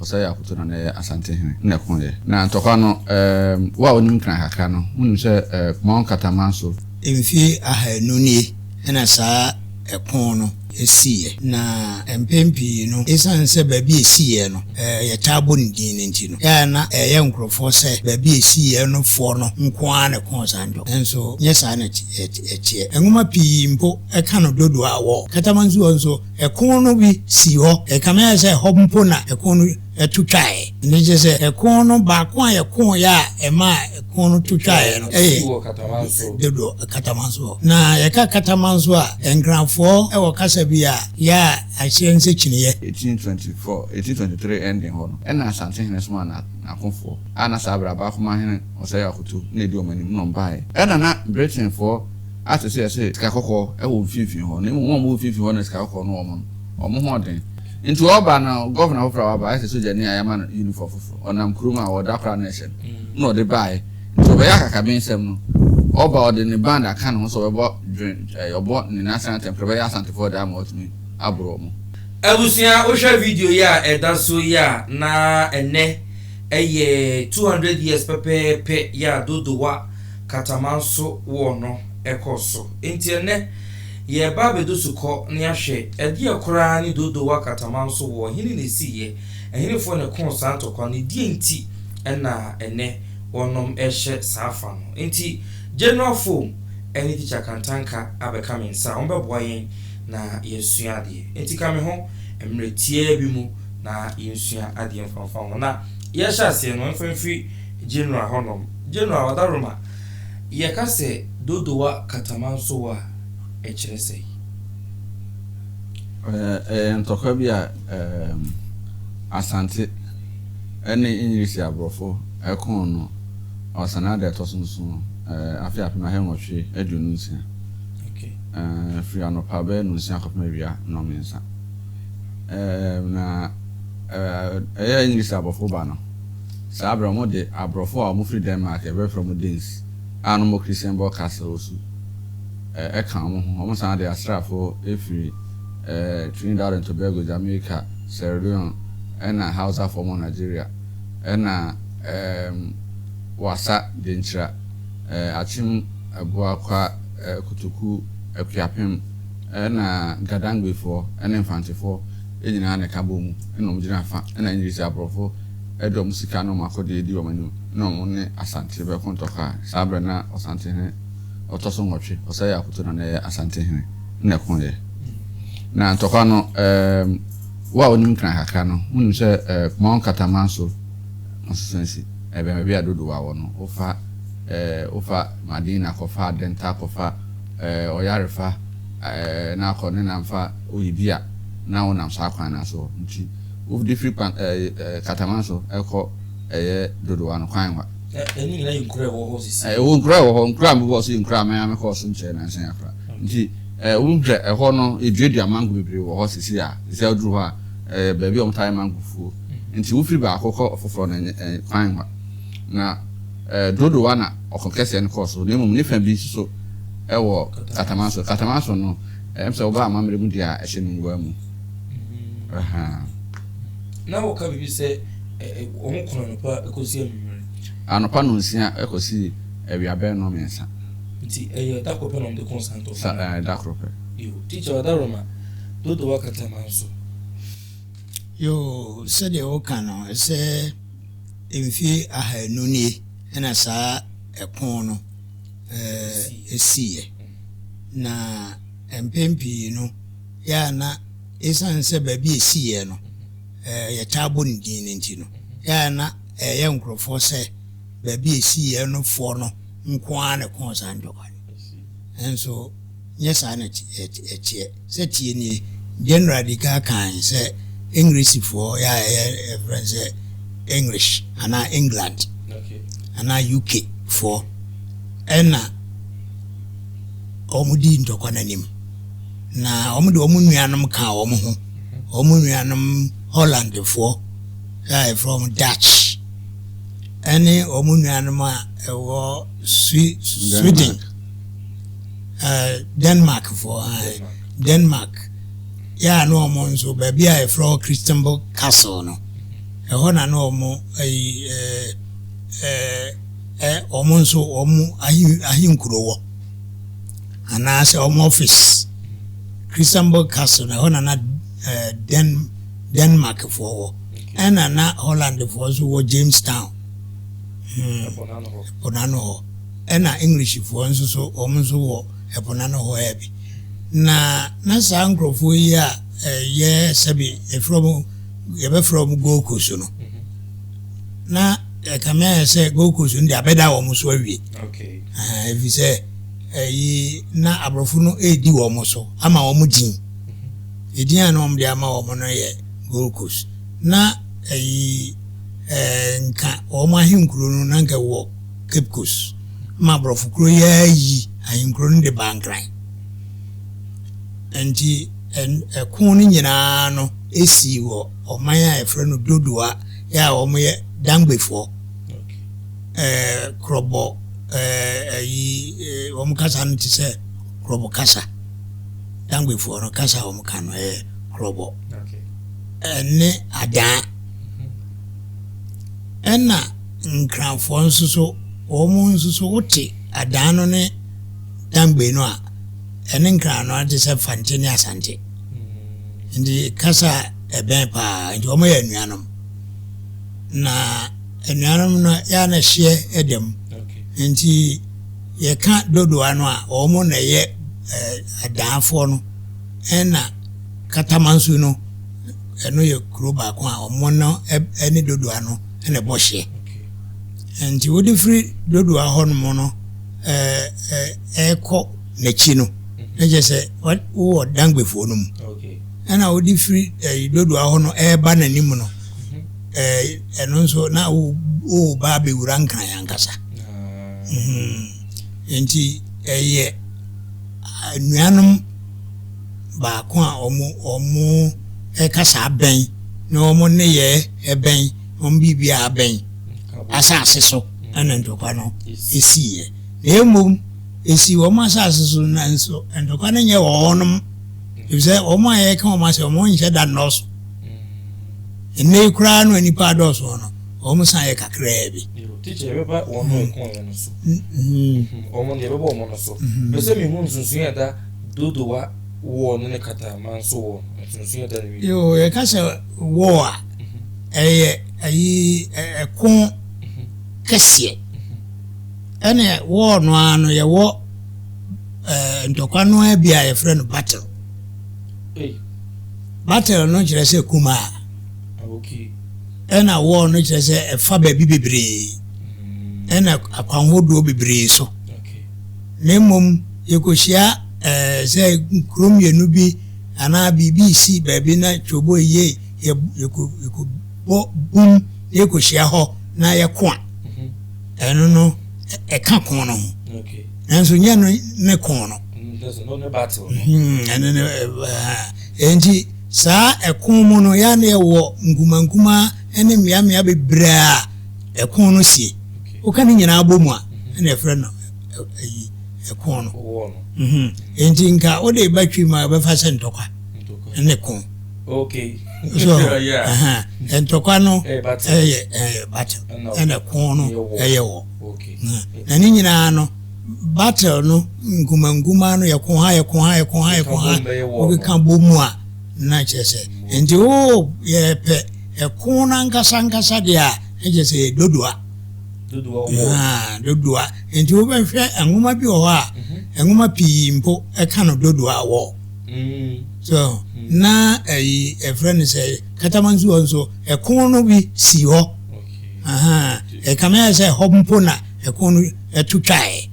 Osei Akoto na na ɛyɛ Asantehene na ɛkoeɛ. Na ntɔkwa no, ɛɛm, wo a wonim Nkran kakra no, wonim sɛ ɛɛ, Kumawu Nkataman so. Mfie ahanu nie na saa ɛko no siiɛ. Na mpɛn pii no, esiane sɛ baabi a ɛsiiɛ no yɛtaa bɔ ne din no nti no, ɛyɛ a na ɛyɛ nkurɔfoɔ sɛ baabi a ɛsiiɛ no foɔ no nko ara na ɛkoo saa ntɔkwa. Nanso nyɛ saa na ɛteɛ. Nwoma pii mpo ka no dodoɔ a wɔ Katamansu hɔ nso, ɛko no bi sii hɔ. Ɛkame ayɛ sɛ ɛhɔ mpo na ɛko no to twaeɛ. Ɛno kyerɛ sɛ ɛko no baako a yɛkoeɛ a ɛmaa ɛko no to twaeɛ no yɛ Dodoɔ Katamanso hɔ. Na yɛka Katamanso a, Nkrafoɔ wɔ kasa bi a yɛ a aseɛ ne sɛ kyiniiɛ. 1824, 1823 ending hɔ no, ɛna Asantehene somaa n'akofoɔ a na saa berɛ Abakomahene Osei Akoto na ɛdi wɔn anim na wɔbaeɛ. Ɛna na Britainfoɔ ate sɛ yɛse sika kɔkɔɔ wɔ mfimfini hɔ, na mmom wɔn a wɔwɔ mfimfini hɔ na sika kɔkɔɔ no wɔ wɔn no, wɔn ho ɔden. Nti ɔreba no, gɔvena foforɔ a waba, ayɛ sɛ sogyani a yɛama no uniform foforɔ, ɔnam kurom a ɔda koraa na ɛhyɛ no, na ɔde baeɛ. Nti ɔbɛyɛ akakabensɛm no, ɔba ɔde ne band aka ne ho sɛ ɔbɛbɔ dwen, ɛɛ, ɔbɔ ne national anthem koraa, ɔbɛyɛ Asantefoɔ dɛ ama watumi aboro wɔn. Abusua wohwɛ video yi a ɛda so yi a na ɛnɛ ɛyɛ 200 years pɛpɛɛpɛ yɛ a Dodowa Katamanso war no kɔɔ so. Enti ɛnnɛ, yɛreba abɛdɔ sukɔ na yɛahwɛ ɛdeɛ koraa ne Dodowa Katamanso war, hene na ɛsiiɛ, ɛhenefoɔ na ɛkoo saa ntɔkwa no, ɛdeɛn nti na ɛnnɛ wɔnom rehyɛ saa fa no. Enti General Foam ne Teacher Kantanka abɛka me nsa a wɔbɛboa yɛn na yɛasua adeɛ. Enti ka me ho mmerɛ tiaa bi mu na yɛnsua adeɛ mfa mfa ho. Na yɛrehyɛ aseɛ no, mfa mfiri General hɔnom. General Ɔdaroma, yɛka sɛ Dodowa Katamansowa a, ɛkyerɛ sɛn? Ɛyɛ ntɔkwa bi a Asante ne Enyirisi aborɔfo koo no Ɔsanaa da ɛtɔ so nson, afe 1826. Firi anɔpa bɛyɛ nnɔnsia kɔpem awia nnɔnmiɛnsa. Na ɛyɛ Enyirisi aborɔfo ba no. Saa berɛ no, wɔde aborɔfo a wɔfiri Denmark a yɛbɛfrɛ wɔn Danes a na wɔwɔ Christianborg Castle wɔ su ka wɔn ho. Wɔsan de asraafoɔ firi Trinidad and Tobago, Jamaica, Sierra Leone ɛna Hausafoɔ wɔ Nigeria ɛna Wassa, Denkyira, Akyem, Abuakwa, Kotoku, Akuapem ɛna Gadangbefoɔ ɛne Mfantefoɔ nyinaa na ɛka bɔɔ mu ɛna wɔgyina fa ɛna English aborɔfo de wɔn sika ne wɔn akodeɛ di wɔn anim na wɔn ne Asante bɛko ntɔkwa a, saa berɛ na Ɔsantehene ɔtɔ so nwɔtwe, Ɔsɛe Akoto na na ɛyɛ Asantehene na ɛkoeɛ. Na ntɔkwa no, ɛɛm, wo a wonim Nkran kakra no, wonim sɛ ɛɛ, Kumawu Nkataman so constituency, ɛbɛn baabi a Dodowa wɔ no, wofa ɛɛ, wofa Madina kɔfa Adenta kɔfa ɛɛ, Ɔyarefa ɛɛ, na akɔ ne namfa Oyibia na wonam saa kwan no ara so nti, Wode firi kwan ɛɛ ɛɛ Kataman so ɛkɔ ɛyɛ Dodowa no kwan wa. Ɛ ɛno nyinaa yɛ nkuro a ɛwɔ hɔ sisi. Ɛwɔ nkuro a ɛwɔ hɔ, nkuro a mebɔɔ so yɛ nkuro a me ara mekɔɔ so nkyɛɛ nansa yi akora. Nti ɛɛ wohu sɛ ɛhɔ no yɛduadua mango bebree wɔ hɔ sisi a, sisi a woduru hɔ a ɛyɛ baabi a wɔtaa yɛ mango fuo. Nti wofiri baako kɔ ɔfoforɔ no ɛnyɛ ɛɛ kwan wa. Na ɛɛ Dodowa na ɔko kɛseɛ no kɔɔ so na mmom ne fa bi nso so ɛwɔ Kataman so. Kataman so no ɛm sɛ woba amammerɛ mu deɛ a ɛhyɛ Nungua mu. Na wɔka biribi sɛ wɔn kono anɔpa kɔsi anwummere. Anɔpa nnɔnsia kɔsi awia bɛyɛ nnɔnmiɛnsa. Nti ɛyɛ da koro pɛ na wɔde ko saa ntɔkwa no? Sa da koro pɛ. Yo, teacher Ɔdaroma, Dodowa Kataman so. Yoo, sɛdeɛ woka no, sɛ mfie ahanu nie na saa ɛko no siiɛ. Na mpɛn pii no, yɛ a na esiane sɛ baabi a esiiɛ no yɛtaa bɔ ne din no nti no, yɛ a na ɛyɛ nkurɔfoɔ sɛ baabi a esiiɛ no foɔ no nko ara na ɛkoo saa ntɔkwa no. Nanso nyɛ saa na ɛteɛ. Sɛ tie nie, General di kan kae sɛ Englishfoɔ yɛ a ɛyɛ yɛfrɛ no sɛ English anaa England anaa UK foɔ ɛna wɔdii ntɔkwa no anim. Na wɔde wɔn nuanom kaa wɔn ho, wɔn nuanom Hollandfoɔ a yɛfrɛ wɔn Dutch, ɛne wɔn nuanom a ɛwɔ Sweden, Denmarkfoɔ, Denmark, yɛ a na wɔn nso baabi a yɛfrɛ hɔ Christianborg Castle no, Ɛhɔ na na wɔn ayi ɛɛ ɛɛ wɔn nso wɔn ahen ahenkuro wɔ anaasɛ wɔn office. Christianborg Castle na ɛhɔ na na ɛɛ Den Denmarkfoɔ wɔ. Ɛna na Hollandfoɔ nso wɔ Jamestown. Hmm, ɛpo no ano hɔ. Ɛna Englishfoɔ nso so wɔn nso wɔ ɛpo no ano hɔ ara bi. Na na saa nkurɔfoɔ yi a ɛyɛ sɛbi yɛfrɛ wɔn yɛbɛfrɛ wɔn Gold Coast no, na ɛkame ayɛ sɛ Gold Coast no de abɛda wɔn so awie. Ɛfiri sɛ ɛyi na aborɔfo no redi wɔn so ama wɔn din. Edin a na wɔde ama wɔn no yɛ Gold Coast. Na ɛyi ɛɛ nka wɔn ahenkuro no na nka wɔ Cape Coast. Ma aborɔfo kuro yi ara yi ahenkuro no de baa Nkran. Nti ɛko no nyinaa no sii wɔ ɔman a yɛfrɛ no Dodowa yɛ a wɔyɛ Dangbefoɔ. Ɛɛ Krɔbɔ ɛɛ ɛyi wɔn kasa no te sɛ Krɔbɔ kasa. Dangbefoɔ no kasa a wɔka no ɛyɛ Krɔbɔ. Ɛne Adaa. Ɛna Nkranfoɔ nso so wɔn nso so wote Adaa no ne Dangbe no a ɛne Nkran no te sɛ Fante ne Asante. Nti kasa a ɛbɛn paa nti wɔn yɛ anuanom. Na anuanom no yɛ a na hyeɛ da mu. Nti yɛka Dodowa no a wɔn na ɛyɛ Adaafoɔ no ɛna Katamansu no ɛno yɛ kuro baako a wɔn no ɛne Dodowa no ɛna ɛbɔ hyeɛ. Nti wode firi Dodowa hɔnom no ɛrekɔ n'akyi no na kyerɛ sɛ wowɔ Dangbefoɔ no mu. Ɛna wode firi Dodowa hɔ no ɛreba n'anim no ɛno nso na woreba abɛwura Nkran ankasa. Nti ɛyɛ anuanom baako a wɔn kasa abɛn na wɔn nneyɛɛ ɛbɛn, wɔn biribiara abɛn asase so ɛna ntɔkwa no esiiɛ. Na mmom esii wɔn asase so nanso ntɔkwa no nyɛ wɔnom, efisɛ wɔn a yɛreka wɔn asɛm wɔn nhyɛ da nnɔɔso. Nnɛ yi koraa no a nnipa adɔɔso no, wɔn san yɛ kakraa bi. Teacher, yɛbɛba wɔn a ɛko yɛn no so. Wɔn no yɛbɛba wɔn no so. Pɛ sɛ mehu nsonsonoe a ɛda Dodowa war no ne Katamanso war no, nsonsonoe a ɛda ne wie. Yoo, yɛka sɛ war a, ɛyɛ ayi ɛko kɛseɛ. Ɛne war no ara no yɛwɔ ɛɛ ntɔkwa no ara bi a yɛfrɛ no battle. Battle no kyerɛ sɛ kumaa. Ɛna war no kyerɛ sɛ ɛfa baabi bebree. Ɛna akwan hodoɔ bebree so. Na mmom yɛkɔhyia ɛɛ sɛ nkuro mmienu bi anaa biribi resi baabi na twobo yie yɛ yɛkɔ yɛkɔbɔ bum na yɛkɔhyia hɔ na yɛko a, ɛno no ɛka ko no ho. Nanso nyɛ no ne ko no. Ɛno ne ɛnti saa ɛko mu no yɛa na yɛwɔ nkumankumaa ne mmeammea bebree a ɛko no sie. Woka ne nyinaa bɔ mu a ɛna ɛfrɛ no ɛyi ɛko no. Nti nka wode ba twi mu a ɛbɛfa sɛ ntɔkwa ne ko. Okay. So, yeah. Ntɔkwa no ɛyɛ ɛyɛ battle ɛna ko no ɛyɛ wɔ. Na ne nyinaa no battle no nkumankumaa no yɛko ha yɛko ha yɛko ha yɛko ha wokeka bɔ mu a na kyerɛ sɛ nti wo yɛpɛ ɛko no ankasa ankasa deɛ a na kyerɛ sɛ yɛ dodoa. Dodoa nti wobɛhwɛ nwoma bi wɔ hɔ a nwoma pii mpo ɛka no dodoa wɔ. So na ɛyi ɛfrɛ no sɛ Katamansuo nso ɛko no bi si hɔ. Ɛkame ayɛ sɛ ɛhɔ mpo na ɛko no ɛto twaeɛ.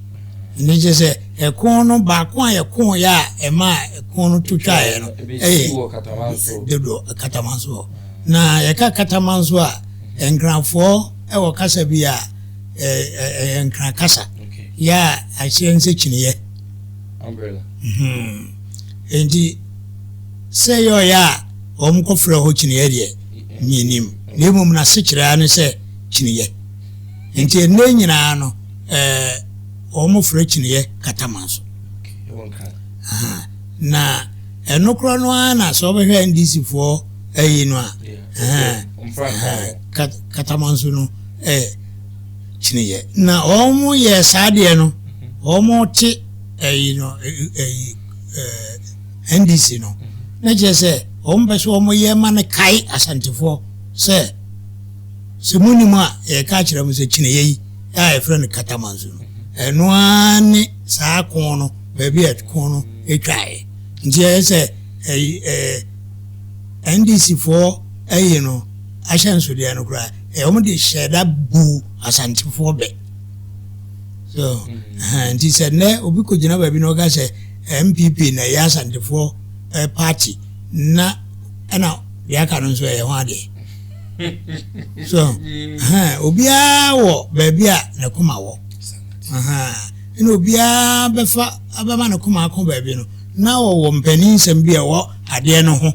Ɛno kyerɛ sɛ ɛko no baako a yɛko yɛ a ɛma ɛko no to twaeɛ no ɛyɛ dodo Katamanso hɔ. Na yɛka Katamanso a Nkrafoɔ ɛwɔ kasa bi a ɛyɛ Nkran kasa yɛ a akyerɛ ne sɛ kyiniiɛ. Umbrella. Enti sɛ ɛyɛ ɔyɛ a wɔkɔfrɛ hɔ kyiniiɛ deɛ, mennim. Na mmom n'asekyerɛ ara ne sɛ kyiniiɛ. Enti ɛnnɛ nyinaa no, ɛɛ wɔfrɛ kyiniiɛ katamanso. Na ɛno korɔ no ara na sɛ wɔbɛhwɛ NDC foɔ ayi no a, Katamanso no ɛyɛ kyiniiɛ. Na wɔn yɛ saa deɛ no, wɔn te ɛyi no ɛyi ɛɛ NDC no. Na kyerɛ sɛ wɔn pɛ sɛ wɔn yɛ ma no kae Asantefoɔ sɛ sɛ mo nim a yɛka akyerɛ mo sɛ kyiniiɛ yi a yɛfrɛ no Katamanso no, ɛno ara ne saa ko no baabi a ko no twaeɛ. Nti ɛyɛ sɛ ɛyi ɛɛ NDC foɔ ɛyi no ahyɛnsodeɛ no koraa ɛyɛ wɔn de hyɛɛ da buu Asantefoɔ bɛ. So ɛhɛn nti sɛ nnɛ obi kɔ gyina baabi na ɔka sɛ NPP na ɛyɛ Asantefoɔ ɛɛ party na ɛna deɛ aka no nso ɛyɛ ho adeɛ. So ɛhɛn obiara wɔ baabi a ne koma wɔ. Ɛhɛn ɛna obiara bɛfa abɛma ne koma akɔ baabi no na ɔwɔ mpanin nsɛm bi a ɛwɔ adeɛ no ho.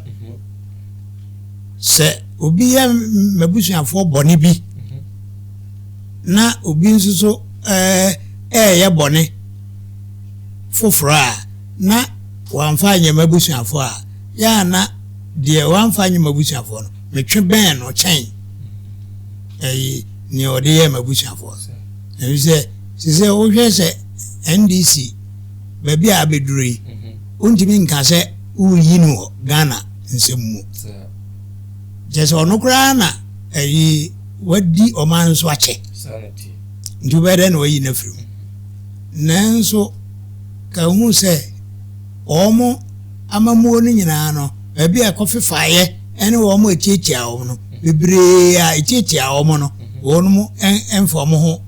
Sɛ obi yɛ m'abusuafoɔ bɔne bi na obi nso so ɛɛyɛ bɔne foforɔ a na wamfa anyɛ m'abusuafoɔ a, yɛ a na deɛ wamfa anyɛ m'abusuafoɔ no, metwe bɛn no kyɛn ɛyi nea ɔde yɛ m'abusuafoɔ. Ɛfiri sɛ, sɛ wohwɛ sɛ NDC baabi a abɛduru yi, wontumi nka sɛ woreyi no wɔ Ghana nsɛm mu. Kyerɛ sɛ ɔno koraa na ɛyi wadi ɔman no so akyɛ. Nti wobɛyɛ dɛn na wayi no afiri mu? Nanso ka hu sɛ wɔn amammuo no nyinaa no, baabi a ɛkɔfefaeɛ ne wɔn a ɛtiatia wɔn no, bebree a ɛtiatia wɔn no, wɔn mfa wɔn ho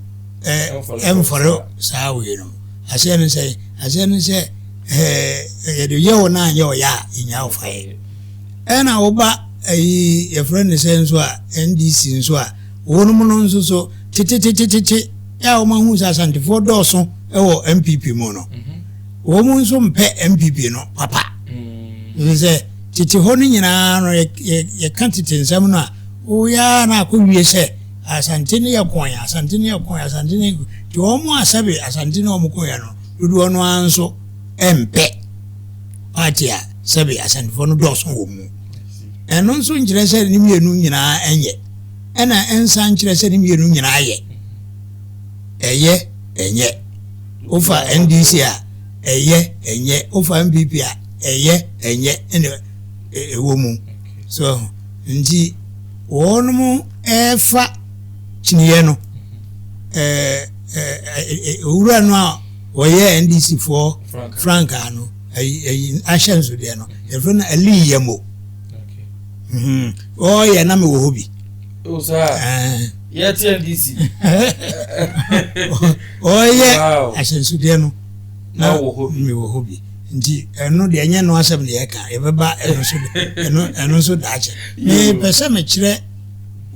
mfɔre saa wei no. Aseɛ ne sɛ, aseɛ ne sɛ yɛde yɛ wo na anyɛ ɔyɛ a, yɛnya wo fa yɛ. Ɛna woba ayi yɛfrɛ no sɛ nso a NDC nso a, wɔnom no nso so tetetetete a wɔn ahu sɛ Asantefoɔ dɔɔso wɔ NPP mu no, wɔn nso mpɛ NPP no papa. Ɛfiri sɛ tete hɔ no nyinaa no yɛka tete nsɛm no a, woyɛ ara na akɔwie sɛ Asante ne yɛ kɔn, Asante ne yɛ kɔn, Asante ne yɛ kɔn. Nti wɔn a sɛbe Asante ne wɔn kɔn no, dodoɔ no ara nso mpɛ party a sɛbe Asantefoɔ no dɔɔso wɔ mu. Ɛno nso nkyerɛ sɛ ne mmienu nyinaa nyɛ, ɛna ɛnsa nkyerɛ sɛ ne mmienu nyinaa yɛ. Ɛyɛ, ɛnyɛ. Wofa NDC a, ɛyɛ, ɛnyɛ. Wofa NPP a, ɛyɛ, ɛnyɛ, ɛna ɛwɔ mu. So, nti wɔnom ɛrefa kyiniiɛ no, owura no a wɔyɛ NDC foɔ frankaa no, ayi ahyɛnsodeɛ no, yɛfrɛ no Ali Yamo. Ɔyɛ na mewɔ hɔ bi. Oh, saa. Yɛte NDC. Ɔyɛ ahyɛnsodeɛ no na mewɔ hɔ bi. Nti ɛno deɛ ɛnyɛ no asɛm na yɛka, yɛbɛba ɛno nso ɛno ɛno nso daakye. Mepɛ sɛ mekyerɛ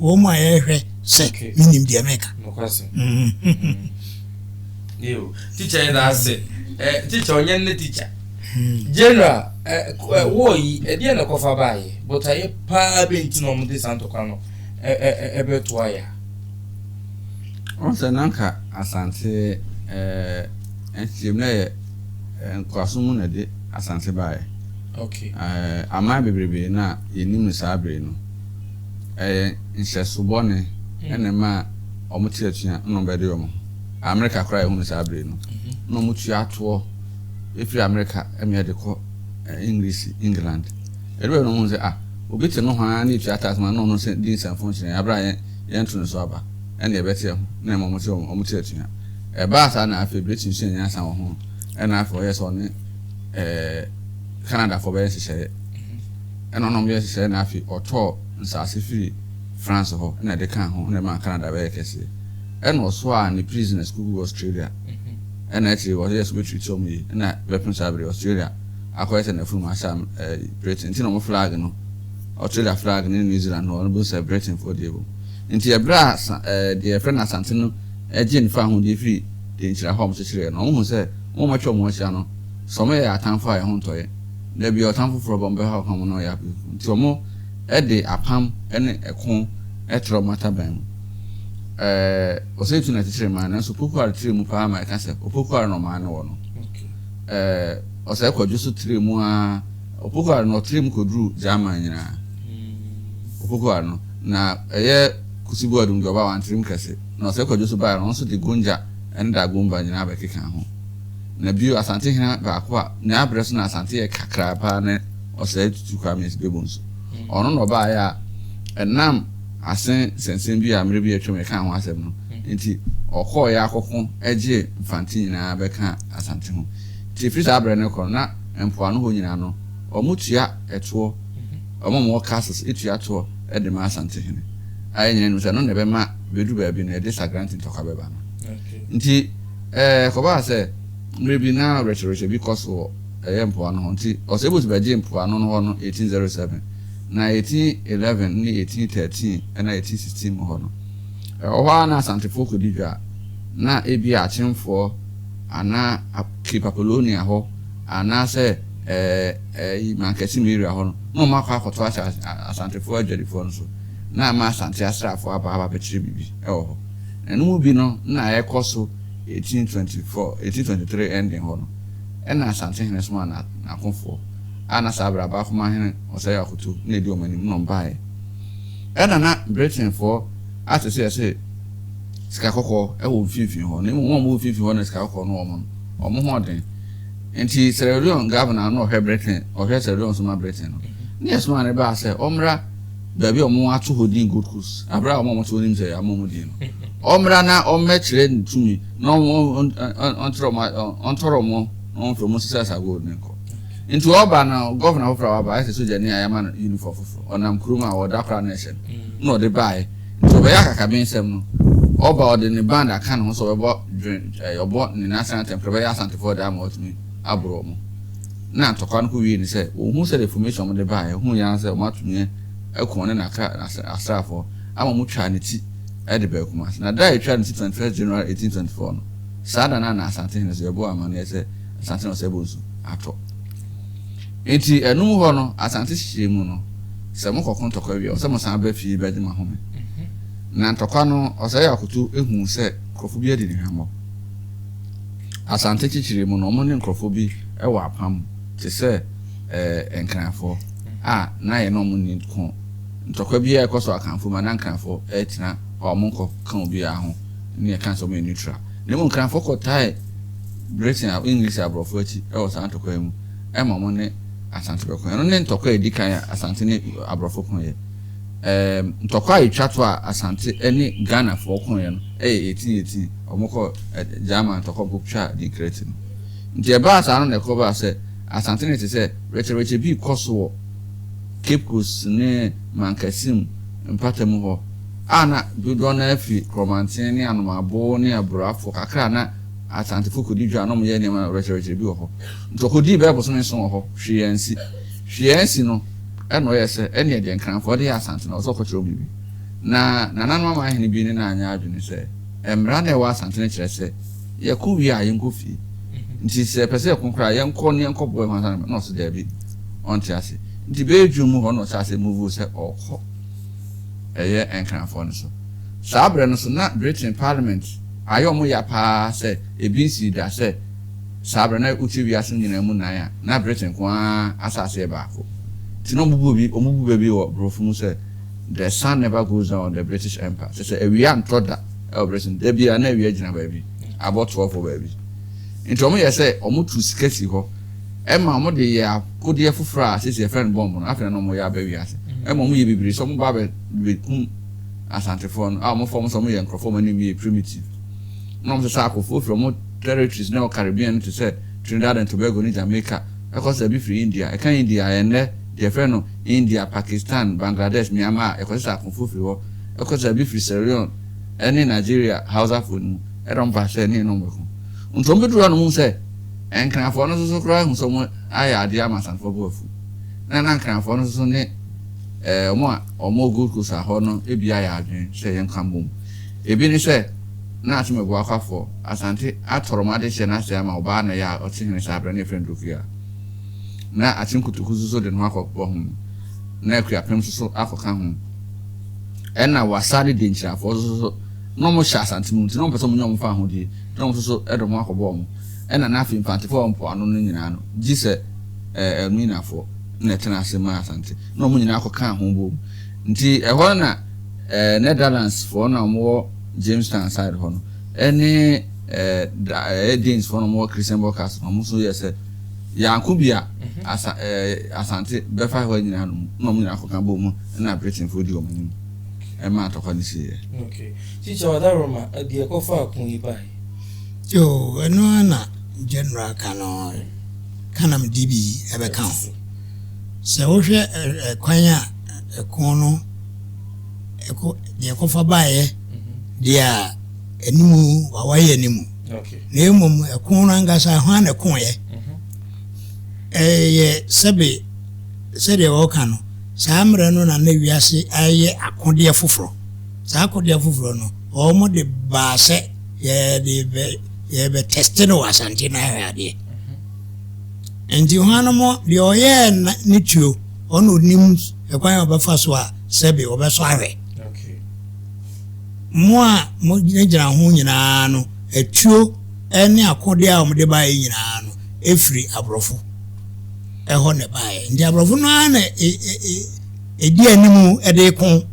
wɔn mu a yɛhwɛ sɛ menim deɛ meka. Teacher yɛ da ase. Teacher ɔnyɛ ne teacher. General, wɔɔ yi ɛdeɛ na ɛkɔfa baayɛ botaeɛ paa bɛ nti na wɔde saa ntɔkwa no ɛbɛtoa yɛ. Wɔn sɛ nanka Asante ɛɛ nkyɛn mu na yɛ. Nkoasom mu na ɛde Asante baeɛ. Okay. Aman bebrebe no a yɛnim no saa bere no, ɛyɛ nhyɛso bɔne na ɛmaa wɔte atua na wɔbɛde wɔn ho. Amerika koraa a yɛhu no saa bere no, na wɔtua toɔ firi Amerika ma yɛde kɔ English, England. Ɛde bɛyɛ no wɔhu sɛ, ah, obi te nohoa na yɛtua tax ma no na ɔno nso di nsɛmfo nkyerɛ yɛn abere a yɛnto ne so aba, ɛna yɛbɛte ɛho na ɛma wɔte atua. Ɛbaa saa na afei Britain suaa nyansa wɔ ho, ɛna afei ɔyɛɛ sɛ ɔne ɛɛ Canadafoɔ bɛyɛ nhyehyɛeɛ. Ɛna ɔne wɔn yɛɛ nhyehyɛeɛ na afei ɔtɔɔ nsaase firi France hɔ ɛna ɛde kaa ho ɛna ɛmaa Canada bɛyɛ kɛseɛ. Ɛna ɔsoaa ne prisoners kɔguu Australia. Ɛna akyire ɔyɛɛ sɛ ɔbɛtreat wɔn yie ɛna bɛpem saa bere Australia akɔyɛ sɛ n'afurum ahyɛ ɛɛ Britain nti na wɔn flag no Australia flag ne New Zealand no wɔn bɛhu sɛ Britainfoɔ deɛ wɔ mu. Nti ɛberɛ a ɛɛ deɛ yɛfrɛ no Asante no gyee ne fawohodie firii denkyira hɔ a wɔkyekyereeɛ no, wɔhuu sɛ wɔn a wɔatwa wɔn ho ahyia no, sɛ wɔyɛ yɛn atamfoɔ a, yɛn ho ntɔ yɛn. Da biara ɔtamfo foforɔ ba, wɔbɛhaw wɔn na wɔyɛ akokoɔduro. Nti wɔde apam ne ɛko trɛɛ wɔn ataban mu. Ɛɛ, Osei Tutu na ɛkyekyeree man no, nanso Opoku-Ware trɛɛ mu paa ma ɛka sɛ Opoku-Ware na ɔman no wɔ no. Ɛɛ, Osei Kwadwo nso trɛɛ mu ara, Opoku-Ware no, ɔtrɛɛ mu kɔduruu German nyinaa. Opoku-Ware no. Na ɛyɛ Kusi Boadum deɛ ɔbaa Wantirim kɛse. Na Ɔsɛe Kwadwo nso baeɛ no, ɔno nso de Gonja ne Dagomba nyinaa bɛkekaa ho. Na bio, Asantehene baako a n'aberɛ so na Asante yɛ kakraa paa ne Ɔsɛe Tutu Kwame Asibebo nso. Ɔno na ɔbaeɛ a ɛnam Asen nsɛnsɛm bi a mmerɛ bi a atwam yɛkaa ho asɛm no nti, ɔkɔeɛ akɔko gyee Mfante nyinaa bɛkaa Asante ho. Nti ɛfiri saa berɛ no rekɔ no, na mpoano hɔ nyinaa no, wɔtua ɛtoɔ, wɔn a wɔwɔ castles tua toɔ de ma Asantehene, a yɛn nyinaa nim sɛ ɛno na ɛbɛma bɛduru baabi no yɛde Sagrante ntɔkwa bɛba no. Nti ɛkɔbaa sɛ mmerɛ bi na werɛkyerɛwerɛkyɛ bi kɔ so wɔ ɛyɛ mpoano hɔ, nti Ɔsɛebus bɛgyee mpoano no hɔ no 1807. Na 1811 ne 1813 na 1816 mu hɔ no, ɛwɔ hɔ ara na Asantefoɔ kɔdi dwa a, na ebia Akyemfoɔ anaa Cape Apollonia hɔ anaasɛ ɛɛ Mankasim area hɔ no, na wɔn akɔ akɔto ahyɛ Asantefoɔ adwadifoɔ no so, na ama Asante asraafoɔ aba aba abɛkyerɛ biribi wɔ hɔ. Na ɛno mu bi no na ɛrekɔ so 1824, 1823 ending hɔ no, ɛna Asantehene somaa n'akofoɔ a na saa berɛ Abakomahene Ɔsɛe Akoto na ɛdi wɔn anim na wɔbaeɛ. Ɛna na Britainfoɔ ate sɛ yɛse sika kɔkɔɔ wɔ mfimfini hɔ, na mmom wɔn a wɔwɔ mfimfini hɔ na sika kɔkɔɔ no wɔ wɔn no, wɔn ho ɔden. Nti Sierra Leone governor no ɔhwɛ Britain, ɔhwɛ Sierra Leone so ma Britain no, ne yɛsomaa no baa sɛ ɔmmra baabi a wɔn ato hɔ din Gold Coast, abere a wɔn a wɔte hɔ nim sɛ yɛama wɔn din no, ɔmmra na ɔmmɛkyerɛ ne tumi na ɔnkyerɛ wɔn, ɔntɔrɔ wɔn na ɔmfrɛ wɔn nsesa sa gold no nkɔ. Nti ɔba no, gɔvena foforɔ a waba, ayɛ sɛ sogyani a yɛama no uniform foforɔ, ɔnam kurom a ɔda koraa na ɛhyɛ no, na ɔde baeɛ. Nti ɔbɛyɛ akakabensɛm no, ɔba ɔde ne band aka ne ho sɛ ɔbɛbɔ dwen, ɛɛ, ɔbɔ ne national anthem koraa, ɔbɛyɛ Asantefoɔ de ama watumi aboro wɔn. Na ntɔkwa no kɔwiee ne sɛ, wɔhuu sɛdeɛ formation a wɔde baeɛ, wɔhuiɛ ara sɛ wɔatumi aku ɔne n'akra, n'asraafoɔ ama wɔtwaa ne ti de baa Kumasi. Na da a yɛtwaa ne ti 21st January 1824 no, saa da no ara na Asantehene nso yɛbɔɔ amanneɛ sɛ Asante na ɔsɛe bonsu atɔ. Enti ɛno mu hɔ no, Asante hyehyɛɛ mu no, sɛ mokɔko ntɔkwa wie a, ɔsɛ mosan ba fie bɛgye mo ahome. Na ntɔkwa no, Ɔsɛe Akoto huu sɛ nkurɔfo bi adi ne hwammɔ. Asante kyekyeree mu no, wɔn ne nkurɔfo bi wɔ apam te sɛ ɛɛ Nkranfoɔ a na yɛne wɔn nni ko. Ntɔkwa biara a ɛkɔ so Akanfoɔ mu a, na Nkranfoɔ tena hɔ a wɔnkɔka obiara ho ne yɛka sɛ wɔyɛ neutral. Na mmom Nkranfoɔ kɔtae Britain a English aborɔfo akyi wɔ saa ntɔkwa yi mu ma wɔn ne Asante bɛko. Ɛno ne ntɔkwa a ɛdi kan a Asante ne aborɔfo koeɛ. Ɛɛm, ntɔkwa a ɛtwa to a Asante ne Ghanafoɔ koeɛ no yɛ 1818, wɔkɔ German ntɔkwa mpo twaa Dinkra ti no. Nti ɛbaa saa no na ɛkɔbaa sɛ Asante no te sɛ wrɛkyɛwrɛkyɛ bi rekɔ so wɔ Cape Coast ne Mankasim mpatamu hɔ a na dodoɔ no ara firi Korɔmanten ne Anomabo ne Aburafo kakra a na Asantefo kodi dwa na wɔyɛ nneɛma wrɛkyɛwrɛkyɛ bi wɔ hɔ. Nti ɔkɔdii bɛyɛ bosome nson wɔ hɔ, hwee ansi. Hwee ansi no, ɛna ɔyɛɛ sɛ ɛneɛ deɛ Nkranfoɔ de yɛ Asante no, ɛwɔ sɛ ɔkɔkyerɛ wɔn biribi. Na nananom amanhene bi ne no anyɛ adwene sɛ mmara no a ɛwɔ Asante no kyerɛ sɛ yɛko wie a yɛnkɔ fie. Nti sɛ yɛpɛ sɛ yɛko koraa a, yɛnkɔ na yɛnkɔboa yɛn ho ansa na Na ɔse daabi, ɔnte ase. Nti bɛyɛ June mu hɔ na ɔhyɛɛ aseɛ move sɛ ɔrekɔ ɛyɛ Nkranfoɔ no so. Saa berɛ no so na Britain Parliament Ayɛ wɔn ya paa sɛ ebi nsii da sɛ saa bere no na wokyɛ wiase no nyinaa mu nnan a na Britain nko ara asase yɛ baako. Nti na wɔbu bi wɔbu bɛ bi wɔ Borɔfo mu sɛ The sun never goes down on the British Empire. Kyerɛ sɛ awia ntɔ da wɔ Britain. Da biara na awia gyina baabi, abɔ 12 wɔ baabi. Nti wɔyɛ sɛ wɔtu sika si hɔ ma wɔde yɛ akodeɛ foforɔ a seesei yɛfrɛ no bɔmb no, afei na na wɔyɛ aba wiase. Ɛma wɔyɛ bebree sɛ wɔba abɛkum Asantefoɔ no a wɔfa wɔn sɛ wɔyɛ nkorɔfoɔ a wɔn anim yɛ primitive na wɔsesa akofoɔ firi wɔn territories na ɛwɔ Caribbean no te sɛ Trinidad and Tobago ne Jamaica ɛkɔ sɛ bi firi India ɛka India a ɛnnɛ deɛ yɛfrɛ no India, Pakistan, Bangladesh, Myanmar ɛkɔsesa akofoɔ firi hɔ ɛkɔ sɛ bi firi Sierra Leone ɛne Nigeria Hausafoɔ no mu ɛna wɔn ba sɛ ne yɛne wɔn bɛko nti wɔn bɛduru hɔ no wɔn sɛ Nkranfoɔ no nso so koraa hu sɛ wɔn ayɛ adeɛ ama Asantefoɔ bo afu na na Nkranfoɔ no nso so ne Ɛɛ, wɔn a wɔwɔ Gold Coast hɔ no bi ayɛ adwene sɛ yɛnka mmom. Ebi ne sɛ, na Akyem Abuakwafoɔ, Asante atɔrɔ wɔn adehyeɛ no asɛe ama ɔbaa na ɛyɛ a ɔte hene saa berɛ no yɛfrɛ no Dokuya. Na Akyem Kotoku nso so de ne ho akɔbɔ ho. Na Akuapem nso so akɔka ho. Ɛna Wassa ne Denkyirafoɔ nso so na wɔhyɛ Asante mu nti na wɔmpɛ sɛ wɔnya wɔn fahodie na wɔn nso so de wɔn ho akɔbɔ wɔn. Ɛna na afei Mfantefoɔ a wɔwɔ mpoano no nyinaa no gye sɛ ɛɛ Elminafoɔ. na ɛtenaa ase maa Asante, na wɔn nyinaa kɔkaa ho boom. Nti ɛhɔ no na Netherlands foɔ no a wɔwɔ Jamestown side hɔ no ɛne ɛɛ Danes foɔ no a wɔwɔ Christianborg Castle no, wɔn nso yɛ sɛ yɛanko bi a asa ɛɛ Asante bɛfa hɔ nyinaa no mu na wɔn nyinaa kɔka bɔ mu na Britainfoɔ di wɔn anim ɛma atɔkwa no siiɛ. Okay. Teacher Wadaroma, deɛ ɛkɔfa ako yi baeɛ? Yoo, ɛno ara na General ka no, ka na mede bi ɛbɛka ho. Sɛ wohwɛ ɛkwan a ɛko no ɛkɔ deɛ ɛkɔfa baeɛ deɛ a anim wawayɛ no mu na mmom ɛko no ankasa hwan na ɛkoeɛ ɛyɛ sɛbe sɛdeɛ wɔka no saa mmerɛ no na na wiase ayɛ akodeɛ foforɔ saa akodeɛ foforɔ no wɔn de baa sɛ yɛde bɛ yɛbɛ tɛste no wɔ Asante no ahwɛ adeɛ nti hwanom deɛ ɔyɛɛ ne tuo ɔna onim ɛkwan a ɔbɛfa so a sɛbe ɔbɛsɔ ahwɛ. Mo a mogyinagyina ho nyinaa no, atuo ne akodeɛ a wɔde baeɛ nyinaa no, ɛfiri aborɔfo ɛhɔ na ɛbaeɛ. Nti aborɔfo no ara na ɛdi anim de ko.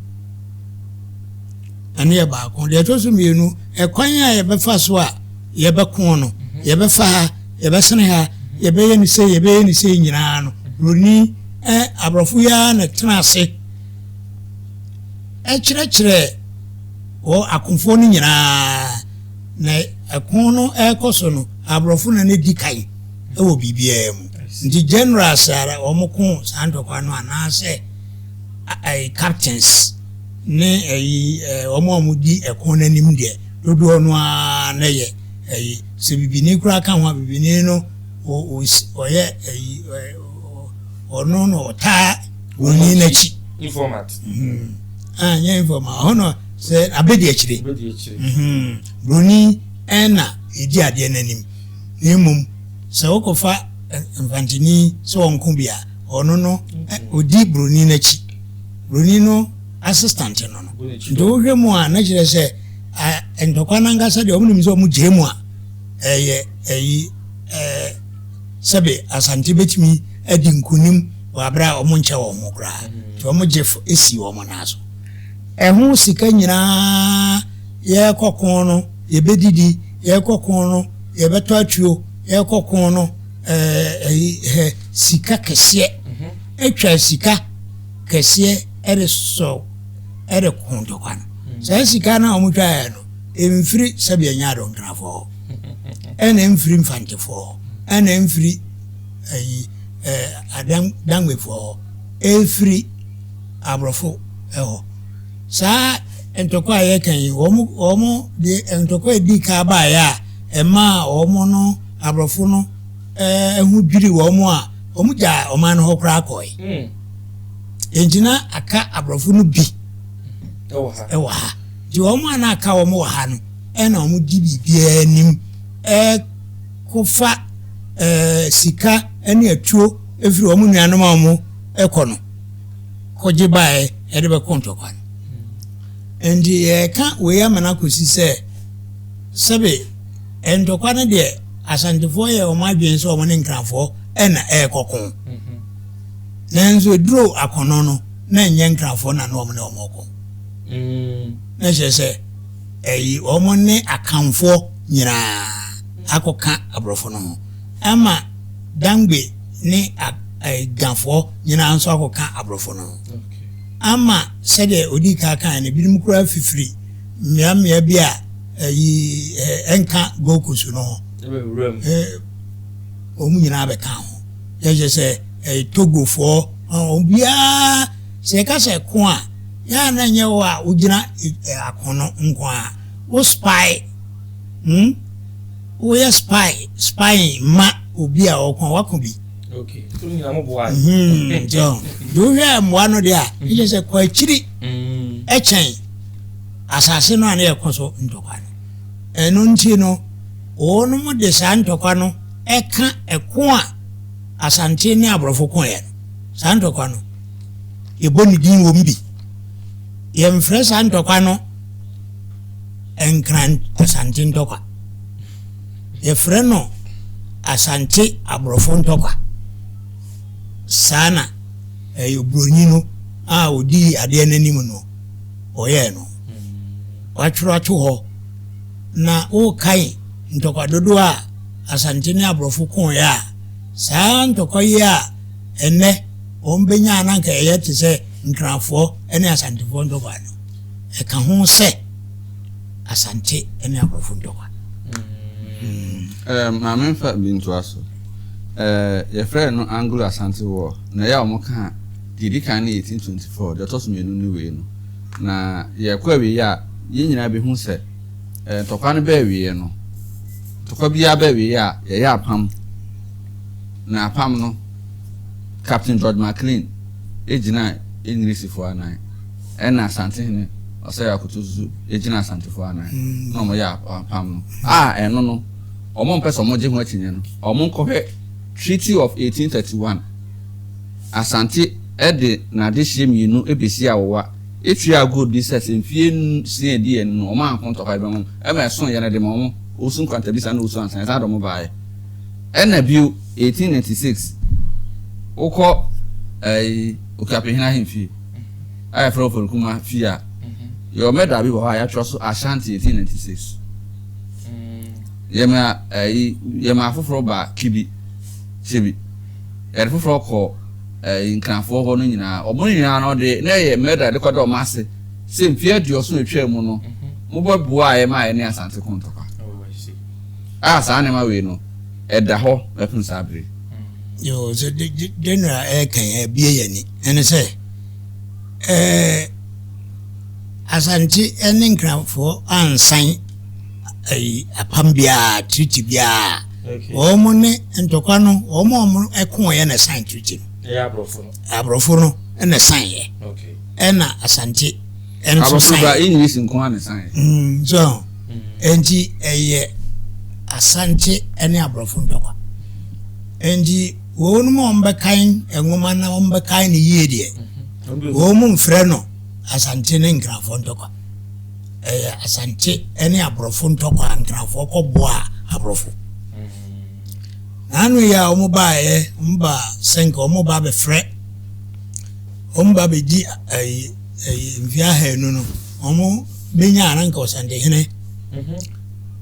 Ɛno yɛ baako. Deɛ ɛtɔ so mmienu, ɛkwan a yɛbɛfa so a yɛbɛko no, yɛbɛfa ha, yɛbɛsene ha, yɛbɛyɛ no sei, yɛbɛyɛ no sei nyinaa no, buroni Ɛ, aborɔfo yi ara na ɛtena ase kyerɛkyerɛ wɔ akofoɔ no nyinaa, na ɛko no ɛrekɔ so no, aborɔfo na na di kan wɔ biribiara mu. Nti generals a wɔn ko saa ntɔkwa no anaasɛ ɛyi captains ne ɛyi wɔn a wɔdi ɛko no anim deɛ dodoɔ no ara na yɛ ɛyi sɛ bibini koraa ka ho a bibini no ɔyɛ ɛyi ɔno na ɔtaa broni n'akyi. Informant. Mm-hmm. Ah, nyɛ informant. Ɔhɔ no sɛ abedi akyire. Abedi akyire. Mm-hmm. Broni ɛna edi adeɛ n'anim. Na mmom sɛ wokɔfa mfantini sɛ ɔnko bi a, ɔno no odi broni n'akyi. Broni no assistant no no. Nti wohwɛ mu a na kyerɛ sɛ ntɔkwa n'ankasa deɛ wɔn nim sɛ wɔn gyina mu a ɛyɛ ɛyi ɛɛ. Sɛbe Asante bɛtumi adi nkunim wɔ aberɛ a wɔn nkyɛ wɔn ho koraa, nti wɔn gye si wɔn nan so. Ɛho sika nyinaa yɛrekɔ ko no yɛbɛdidi, yɛrekɔ ko no yɛbɛtɔ atuo, yɛrekɔ ko no ɛɛ hɛ sika kɛseɛ, atwa sika kɛseɛ ɛde sɔ ɛde ko ntɔkwa no. Saa sika no a wɔn twaeɛ no, ɛmfiri sɛbe ɛnyɛ adɔnkrafoɔ hɔ. Ɛna ɛmfiri Mfantefoɔ hɔ, ɛna ɛmfiri ayi ɛɛ Adan Dangbefoɔ hɔ, ɛfiri aborɔfo hɔ. Saa ntɔkwa a yɛka yi, wɔn wɔn de ntɔkwa a ɛdi kan baeɛ a ɛmaa wɔn no aborɔfo no ɛɛ ho dwiri wɔn a wɔn gyaa ɔman no hɔ koraa kɔe. Hmm. Enti na aka aborɔfo no bi ɛwɔ ha. Nti wɔn a na aka wɔn wɔ ha no ɛna wɔn di biribiara anim ɛkɔfa ɛɛ sika ɛne atuo efiri wɔn nuanom a wɔn ɛkɔ no kɔgye baeɛ ɛde bɛkɔ ntɔkwa no. Nti yɛka wei amena kɔsi sɛ sɛbe ntɔkwa no deɛ Asantefoɔ yɛ wɔn adwene sɛ wɔn ne Nkrafoɔ ɛna ɛrekɔko. Nanso eduro akɔnɔ no na ɛnyɛ Nkrafoɔ na na wɔn ne wɔn rekɔ. Na kyerɛ sɛ ɛyi wɔn ne Akanfoɔ nyinaa akɔka aborɔfo no ho ama Dangbe ne Gafoɔ nyinaa nso akɔka aborɔfo no ho ama sɛdeɛ ɔdii kan kaeɛ no ebinom koraa fifiri mmeammea bi a ɛyi ɛnka Gold Coast no ho wɔn nyinaa bɛka ho yɛkyɛ sɛ ɛyɛ Togofoɔ obiara sɛ yɛka sɛ ko a Yɛ a na ɛnyɛ wo a wogyina akono nko ara. Wo spy, hmm? Woyɛ spy, spying ma obi a ɔko a wako bi. Okay. So nyina mo boa. Hmm. So, do wohwɛ mmoa no deɛ a, ɛkyɛ sɛ kɔ akyiri ɛkyɛn asase no a na yɛkɔ so ntɔkwa no. Ɛno nti no, wɔnom de saa ntɔkwa no ɛka ɛko a Asante ne aborɔfo koeɛ no. Saa ntɔkwa no, yɛbɔ ne din wɔ mu bi. Yɛmfrɛ saa ntɔkwa no Nkran Asante ntɔkwa. Yɛfrɛ no Asante aborɔfo ntɔkwa. Saa na ɛyɛ oburoni no a ɔdii adeɛ no anim no, ɔyɛɛ no. Watwerɛ ato hɔ na wokae ntɔkwa dodoɔ a Asante ne aborɔfo koeɛ a, saa ntɔkwa yi a ɛnnɛ wɔn bɛnya a na anka ɛyɛ te sɛ Nkrafoɔ ne Asantefoɔ ntɔkwa no, ɛka ho sɛ Asante ne aborɔfo ntɔkwa. Mm. Maame mfa bi ntoa so. Yɛfrɛ no Anglo-Asante War, na ɛyɛ a wɔka a, deɛ ɛdi kan no yɛ 1824, deɛ ɛtɔ so mmienu ne wei no. Na yɛkɔ awieeɛ a, yɛn nyinaa bɛhu sɛ ntɔkwa no bɛɛ awieeɛ no, ntɔkwa biara bɛɛ awieeɛ a, yɛyɛ apam. Na apam no, Captain George Maclean gyinaa Engirisifoɔ anan, ɛna Asantehene Osei Akoto nso gyinaa Asantefoɔ anan, na wɔyɛ apam no. A ɛno no, wɔmpɛ sɛ wɔgye ho akyinnye no, wɔnkɔhwɛ Treaty of 1831. Asante de n'adehyeɛ mmienu bɛsii awowa tuaa gold bi sɛ sɛ mfeɛ nsia a ɛdi anim no wɔn anko ntɔkwa de bɛma wɔn. Ɛma ɛsoeɛ no de ma wɔn, Owusu Nkwantabisa ne Owusu Ansa, ɛsan de wɔn baeɛ. Ɛna bio 1896 wokɔ ɛyi Okuapehene ahemfie a yɛfrɛ Oforikuma fie a, yɛwɔ medal bi wɔ hɔ a yɛatwerɛ so Ashanti 1896. Yɛma ɛyi yɛma afoforɔ ba Kibi Kyebi. Yɛde foforɔ kɔ ɛɛ Nkrafoɔ hɔ no nyinaa, wɔn nyinaa no de na ɛyɛ mɛda de kɔda wɔn ase sɛ mfeɛ aduɔson atwaa mu no, mobɛboaa yɛ maa yɛne Asante ko ntɔkwa. A saa nneɛma wei no, ɛda hɔ bɛpem saa bere yi. Yoo, sɛ General ɛreka yi, ɛbue yɛn ani. Ɛne sɛ, ɛɛ Asante ne Nkrafoɔ ansan ayi apam biara, treaty biara. Wɔn ne ntɔkwa no, wɔn a wɔn ɛkoeɛ na ɛsan treaty no. Ɛyɛ aborɔfo no. Aborɔfo no na ɛsan yɛ. Ɛna Asante ɛnso san yɛ. Aborɔfo no English nko ara na ɛsan yɛ. Mm, so nti ɛyɛ Asante ɛne aborɔfo ntɔkwa. Nti wɔn mu a wɔbɛkan nwoma na wɔbɛkan no yie deɛ, wɔn mu mfrɛ no Asante ne Nkrafoɔ ntɔkwa. Ɛyɛ Asante ne aborɔfo ntɔkwa a Nkrafoɔ kɔboaa aborɔfo. N'ano yi a wɔn baeɛ, wɔn ba sɛ nka wɔn ba abɛfrɛ, wɔn ba abɛdi ayi ayi mfeɛ ahanu no, wɔn bɛnya a na nka Ɔsantehene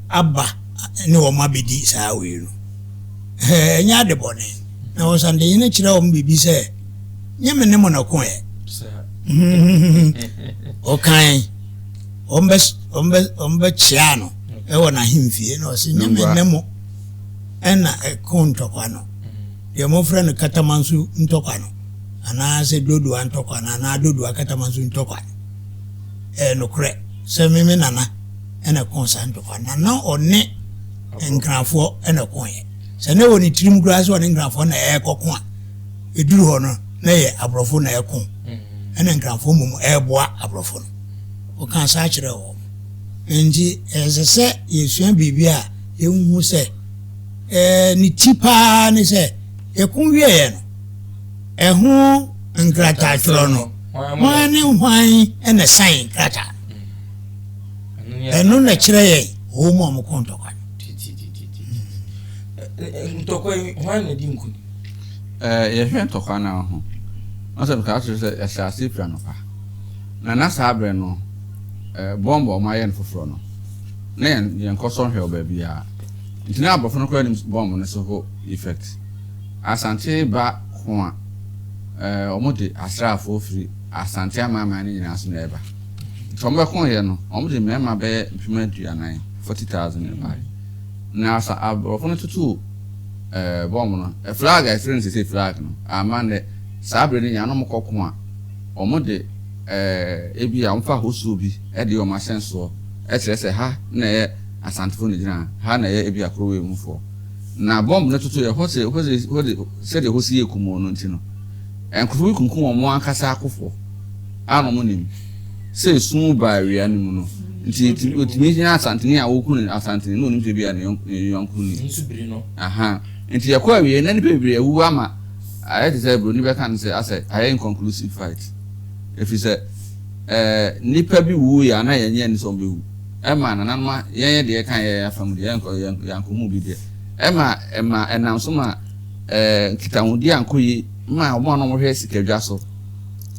aba ne wɔn abɛdi saa wei no. Ɛnyɛ ade bɔne. Na Ɔsantehene kyerɛ wɔn biribi sɛ, nyɛ me ne mo na ko ɛ. Ɔkan wɔn bɛ kyea no ɛwɔ n'ahemfie na ɔsi nyɛ me ne mo ɛna ɛko ntɔkwa no deɛ mofrɛ no Katamanso ntɔkwa no anaasɛ Dodowa ntɔkwa no anaa Dodowa Katamanso ntɔkwa no, ɛyɛ nokorɛ sɛ me me nana ɛna ɛko saa ntɔkwa na na ɔne Nkrafoɔ ɛna ɛko yɛ sɛ ne wɔ ne tirim koraa sɛ ɔne Nkrafoɔ na ɛrekɔko a, ɛduru hɔ no na yɛ aborɔfo na ɛko ɛna Nkrafoɔ mmom ɛreboa aborɔfo no. Ɔka saa kyerɛ wɔn. Nti ɛsɛ sɛ yɛsua biribi a yɛnhu sɛ ne ti paa ne sɛ yɛko wieɛ no, ɛho nkrataatwerɛ no, hwan ne hwan ɛna san krataa ɛno na kyerɛ yɛn wɔn mu a wɔko ntɔkwa no. Ntɔkwa yi, hwan na di nkonim? Yɛhwɛ ntɔkwa no ho na sɛ mekaa kyerɛ sɛ yɛhyɛ ase firi anɔpa na na saa berɛ no bɔmb a wɔayɛ no foforɔ no na yɛn yɛnkɔ sɔ nhwɛ wɔ baabiara nti na aborɔfo no koraa nim bɔmb no so ho effect. Asante ba ko a wɔde asraafoɔ firi Asante amanaman no nyinaa so na ɛba nti wɔbɛkoeɛ no wɔde mmarima bɛyɛ 40,000, 40,000 na ɛbaeɛ na sa aborɔfo no totoo bɔmb no, flag a yɛfrɛ no sese flag no amma nnɛ. Saa bere no nyinaa na wɔkɔ ko a, wɔde ebi a wɔfa ahosuo bi de yɛ wɔn ahyɛnsoɔ kyerɛ sɛ ha na ɛyɛ Asantefo na egyina ha, ha na ɛyɛ ebi a kuro wei mufoɔ. Na bɔmb no toto yɛ hɔ sɛ hɔ sɛ hɔ de sɛdeɛ hɔ si yɛ kumoo no nti no, nkurɔfoɔ bi kunkum wɔn ankasa akofoɔ a na wɔnim sɛ esum baa awia no mu no nti otumi nya Asanteni a wɔku no Asanteni na onim sɛ ebi a ne yɔnko ni. Aha nti yɛkɔ awie na nipa bebree awuwu ama ayɛ te sɛ buroni bɛka no sɛ asɛ ayɛ inconclusive fight ɛfiri sɛ ɛɛ nipa bi wu yɛ ana yɛn nyɛ ne sɛ wɔn bɛwu ɛma nananom a yɛn yɛ deɛ kan yɛ afa mu deɛ yɛn nkɔ yɛn yɛn mu bi deɛ ɛma ɛma ɛnam so ma ɛɛ nkitahodie ankɔ yie ma wɔn a wɔhwɛ sikadwa so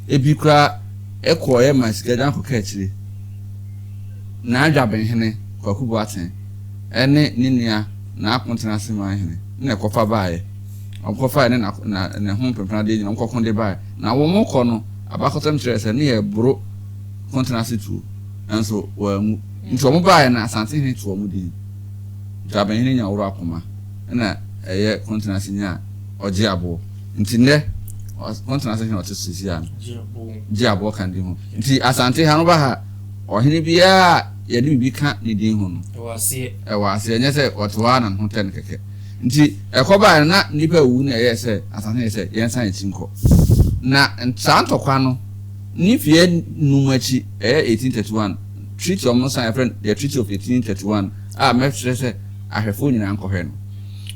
ebi koraa. Ɛkɔeɛ ma Sikagyan kɔkaa akyire. N'adwabenhene Kwaku Boateng ne ne nua N'Akontenase Manhene na ɛkɔfa baeɛ. Wɔkɔfaeɛ ne na na ne ho mpempenadeɛ nyinaa wɔkɔko de baeɛ. Na wɔkɔ no, abakɔsɛm kyerɛɛ sɛ ne yɛreboro Kontenase tuo, nanso wɔanwu. Nti wɔbaeɛ no Asantehene too wɔn din. Dwabenhene nya woro akoma na ɛyɛ Kontenase nya ɔgye aboɔ. Nti nnɛ Kontenase hene a ɔte so seesei ara no gye aboɔ ka ne din ho. Nti Asante ha no ba ha ɔhene biara a yɛde biribi ka ne din ho no Ɛwɔ aseɛ. ɛwɔ aseɛ nyɛ sɛ ɔte hɔ ara na ne ho tɛ no kɛkɛ. Nti ɛkɔbaeɛ no na nnipa awuwu na ɛyɛɛ sɛ Asante hene sɛ yɛnsan yɛn akyi nkɔ. Na saa ntɔkwa no ne mfeɛ num akyi ɛyɛ 1831 treaty a wɔn san yɛfrɛ no the treaty of 1831 a mɛkyerɛ sɛ ahwɛfoɔ nyinaa nkɔhwɛ no.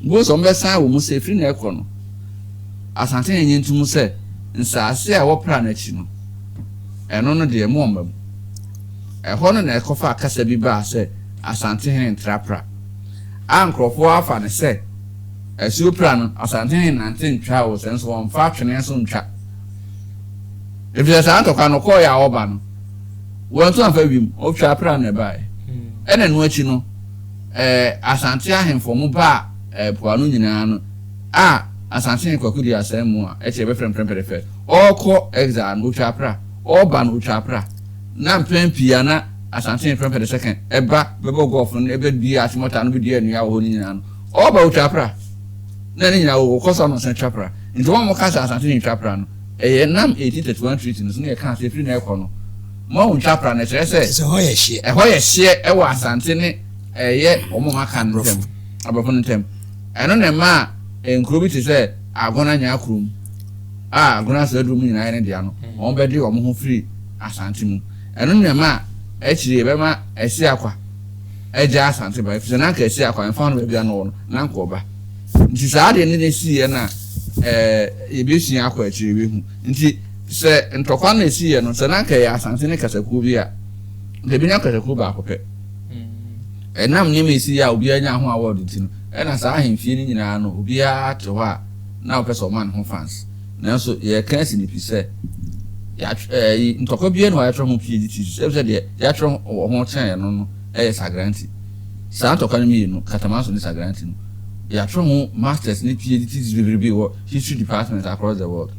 Bohu sɛ wɔbɛsan wɔ mu sɛ ɛfiri na ɛkɔ no Asante hene nye ntom sɛ nsaase a ɛwɔ pra no akyi no ɛno no deɛ mo ɔmma mu. Ɛhɔ no na ɛkɔfaa kasa bi baa sɛ Asante hene ntra pra a nkurɔfoɔ afa no sɛ asuo pra no Asante hene nnante ntwa o sɛ nso wɔmfa twene nso ntwa. Efisɛ saa ntɔkwa no kɔɔeɛ a ɔba no wɔantu amfa wiem, ɔtwaa pra na ɛbaeɛ. Ɛna ɛno akyi no ɛɛ Asante ahemfo wɔn baa ɛɛ po ano nyinaa no a Asante hene Kwaku di asɛm mu a ɛkyɛ yɛbɛfrɛ no prɛmpɛ de fɛ ɔrekɔ exile no ɔtwaa pra, ɔreba no ɔtwaa pra. Na mpɛn pii a na Asante hene prɛmpɛ de second ɛba bɛbɔ gɔf no ɛbɛdua asemɔta no bɛdua nnua wɔ hɔ no nyinaa no ɔreba ɔtwaa pra. Na ne nyinaa wɔkɔ so ano san twa pra. Nti wɔn a wɔka sɛ Asante hene twa pra no Ɛyɛ nam 1831 Treaty no so na yɛkaa sɛ ɛfiri nnɛ rekɔ no, mma wɔntwa pra no. Ɛkyerɛ sɛ Ɛhɔ yɛ hyeɛ. Ɛhɔ yɛ hyeɛ wɔ Asante ne ɛyɛ wɔn a wɔaka no ntam, aborɔfo no ntam. Ɛno na ɛmaa nkuro bi te sɛ Agona Nyaa Kurom a Agona Asoaduru mu nyinaa yɛ ne dea no, wɔbɛde wɔn ho firi Asante mu. Ɛno na ɛmaa akyire yɛbɛma Asiakwa agya Asante ba, ɛfiri sɛ na anka Asiakwa ɛmfa ho ne baabi a na ɔwɔ no, na anka ɔba. Nti saa adeɛ no na ɛsiiɛ no a, ɛɛ yɛbɛsua akɔ akyire yɛbɛhu. Nti sɛ ntɔkwa no ɛsiiɛ no, sɛ na anka ɛyɛ Asante ne kasakuo bi a, nka ɛbɛnya kasakuo baako pɛ. Ɛnam nneɛma ɛsiiɛ a obiara nya ho award nti no, ɛna saa ahemfie no nyinaa no, obiara te hɔ a na ɔpɛ sɛ ɔma ne ho fans. Nanso yɛreka asi no pi sɛ, yɛatwerɛ, ntɔkwa biara ni hɔ a yɛatwerɛ ho PhD thesis, ɛfiri sɛ deɛ yɛatwerɛ wɔ ho kyɛn ɛno no yɛ Sagranti. Saa ntɔkwa no mmienu, Katamanso ne Sagranti no, yɛatwerɛ ho masters ne PhD thesis bebrebe wɔ history departments across the world.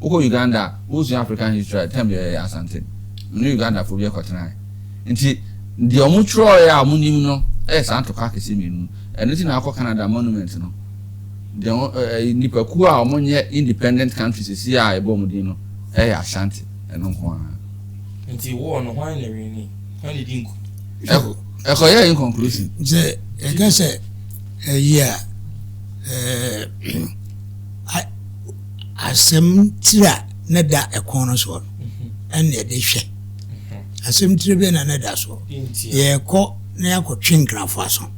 Wokɔ Uganda a, wosua African history a, term deɛ ɛyɛ Asante. Me ne Ugandafoɔ bi kɔtenaeɛ. Nti deɛ wɔtwerɛeɛ a wɔnim no yɛ saa ntɔkwa akɛseɛ mmienu no. Ɛno nti na akɔ Canada monument no, deɛ wɔ ɛɛ nnipakuo a wɔnyɛ independent country seesei a yɛbɔ wɔn din no yɛ Ashanti, ɛno nko ara. Nti war no hwan na winni? Hwan na edi nkunim? Ɛkɔyɛɛ inconclusive. Sɛ yɛka sɛ ɛyi a, asɛm tiri a na da ɛkɔn no soɔ no ɛna ɛde hwɛ. Asɛm tiri bɛn na na ɛda soɔ? Yɛkɔ na yɛakɔtwe nkrafo aso.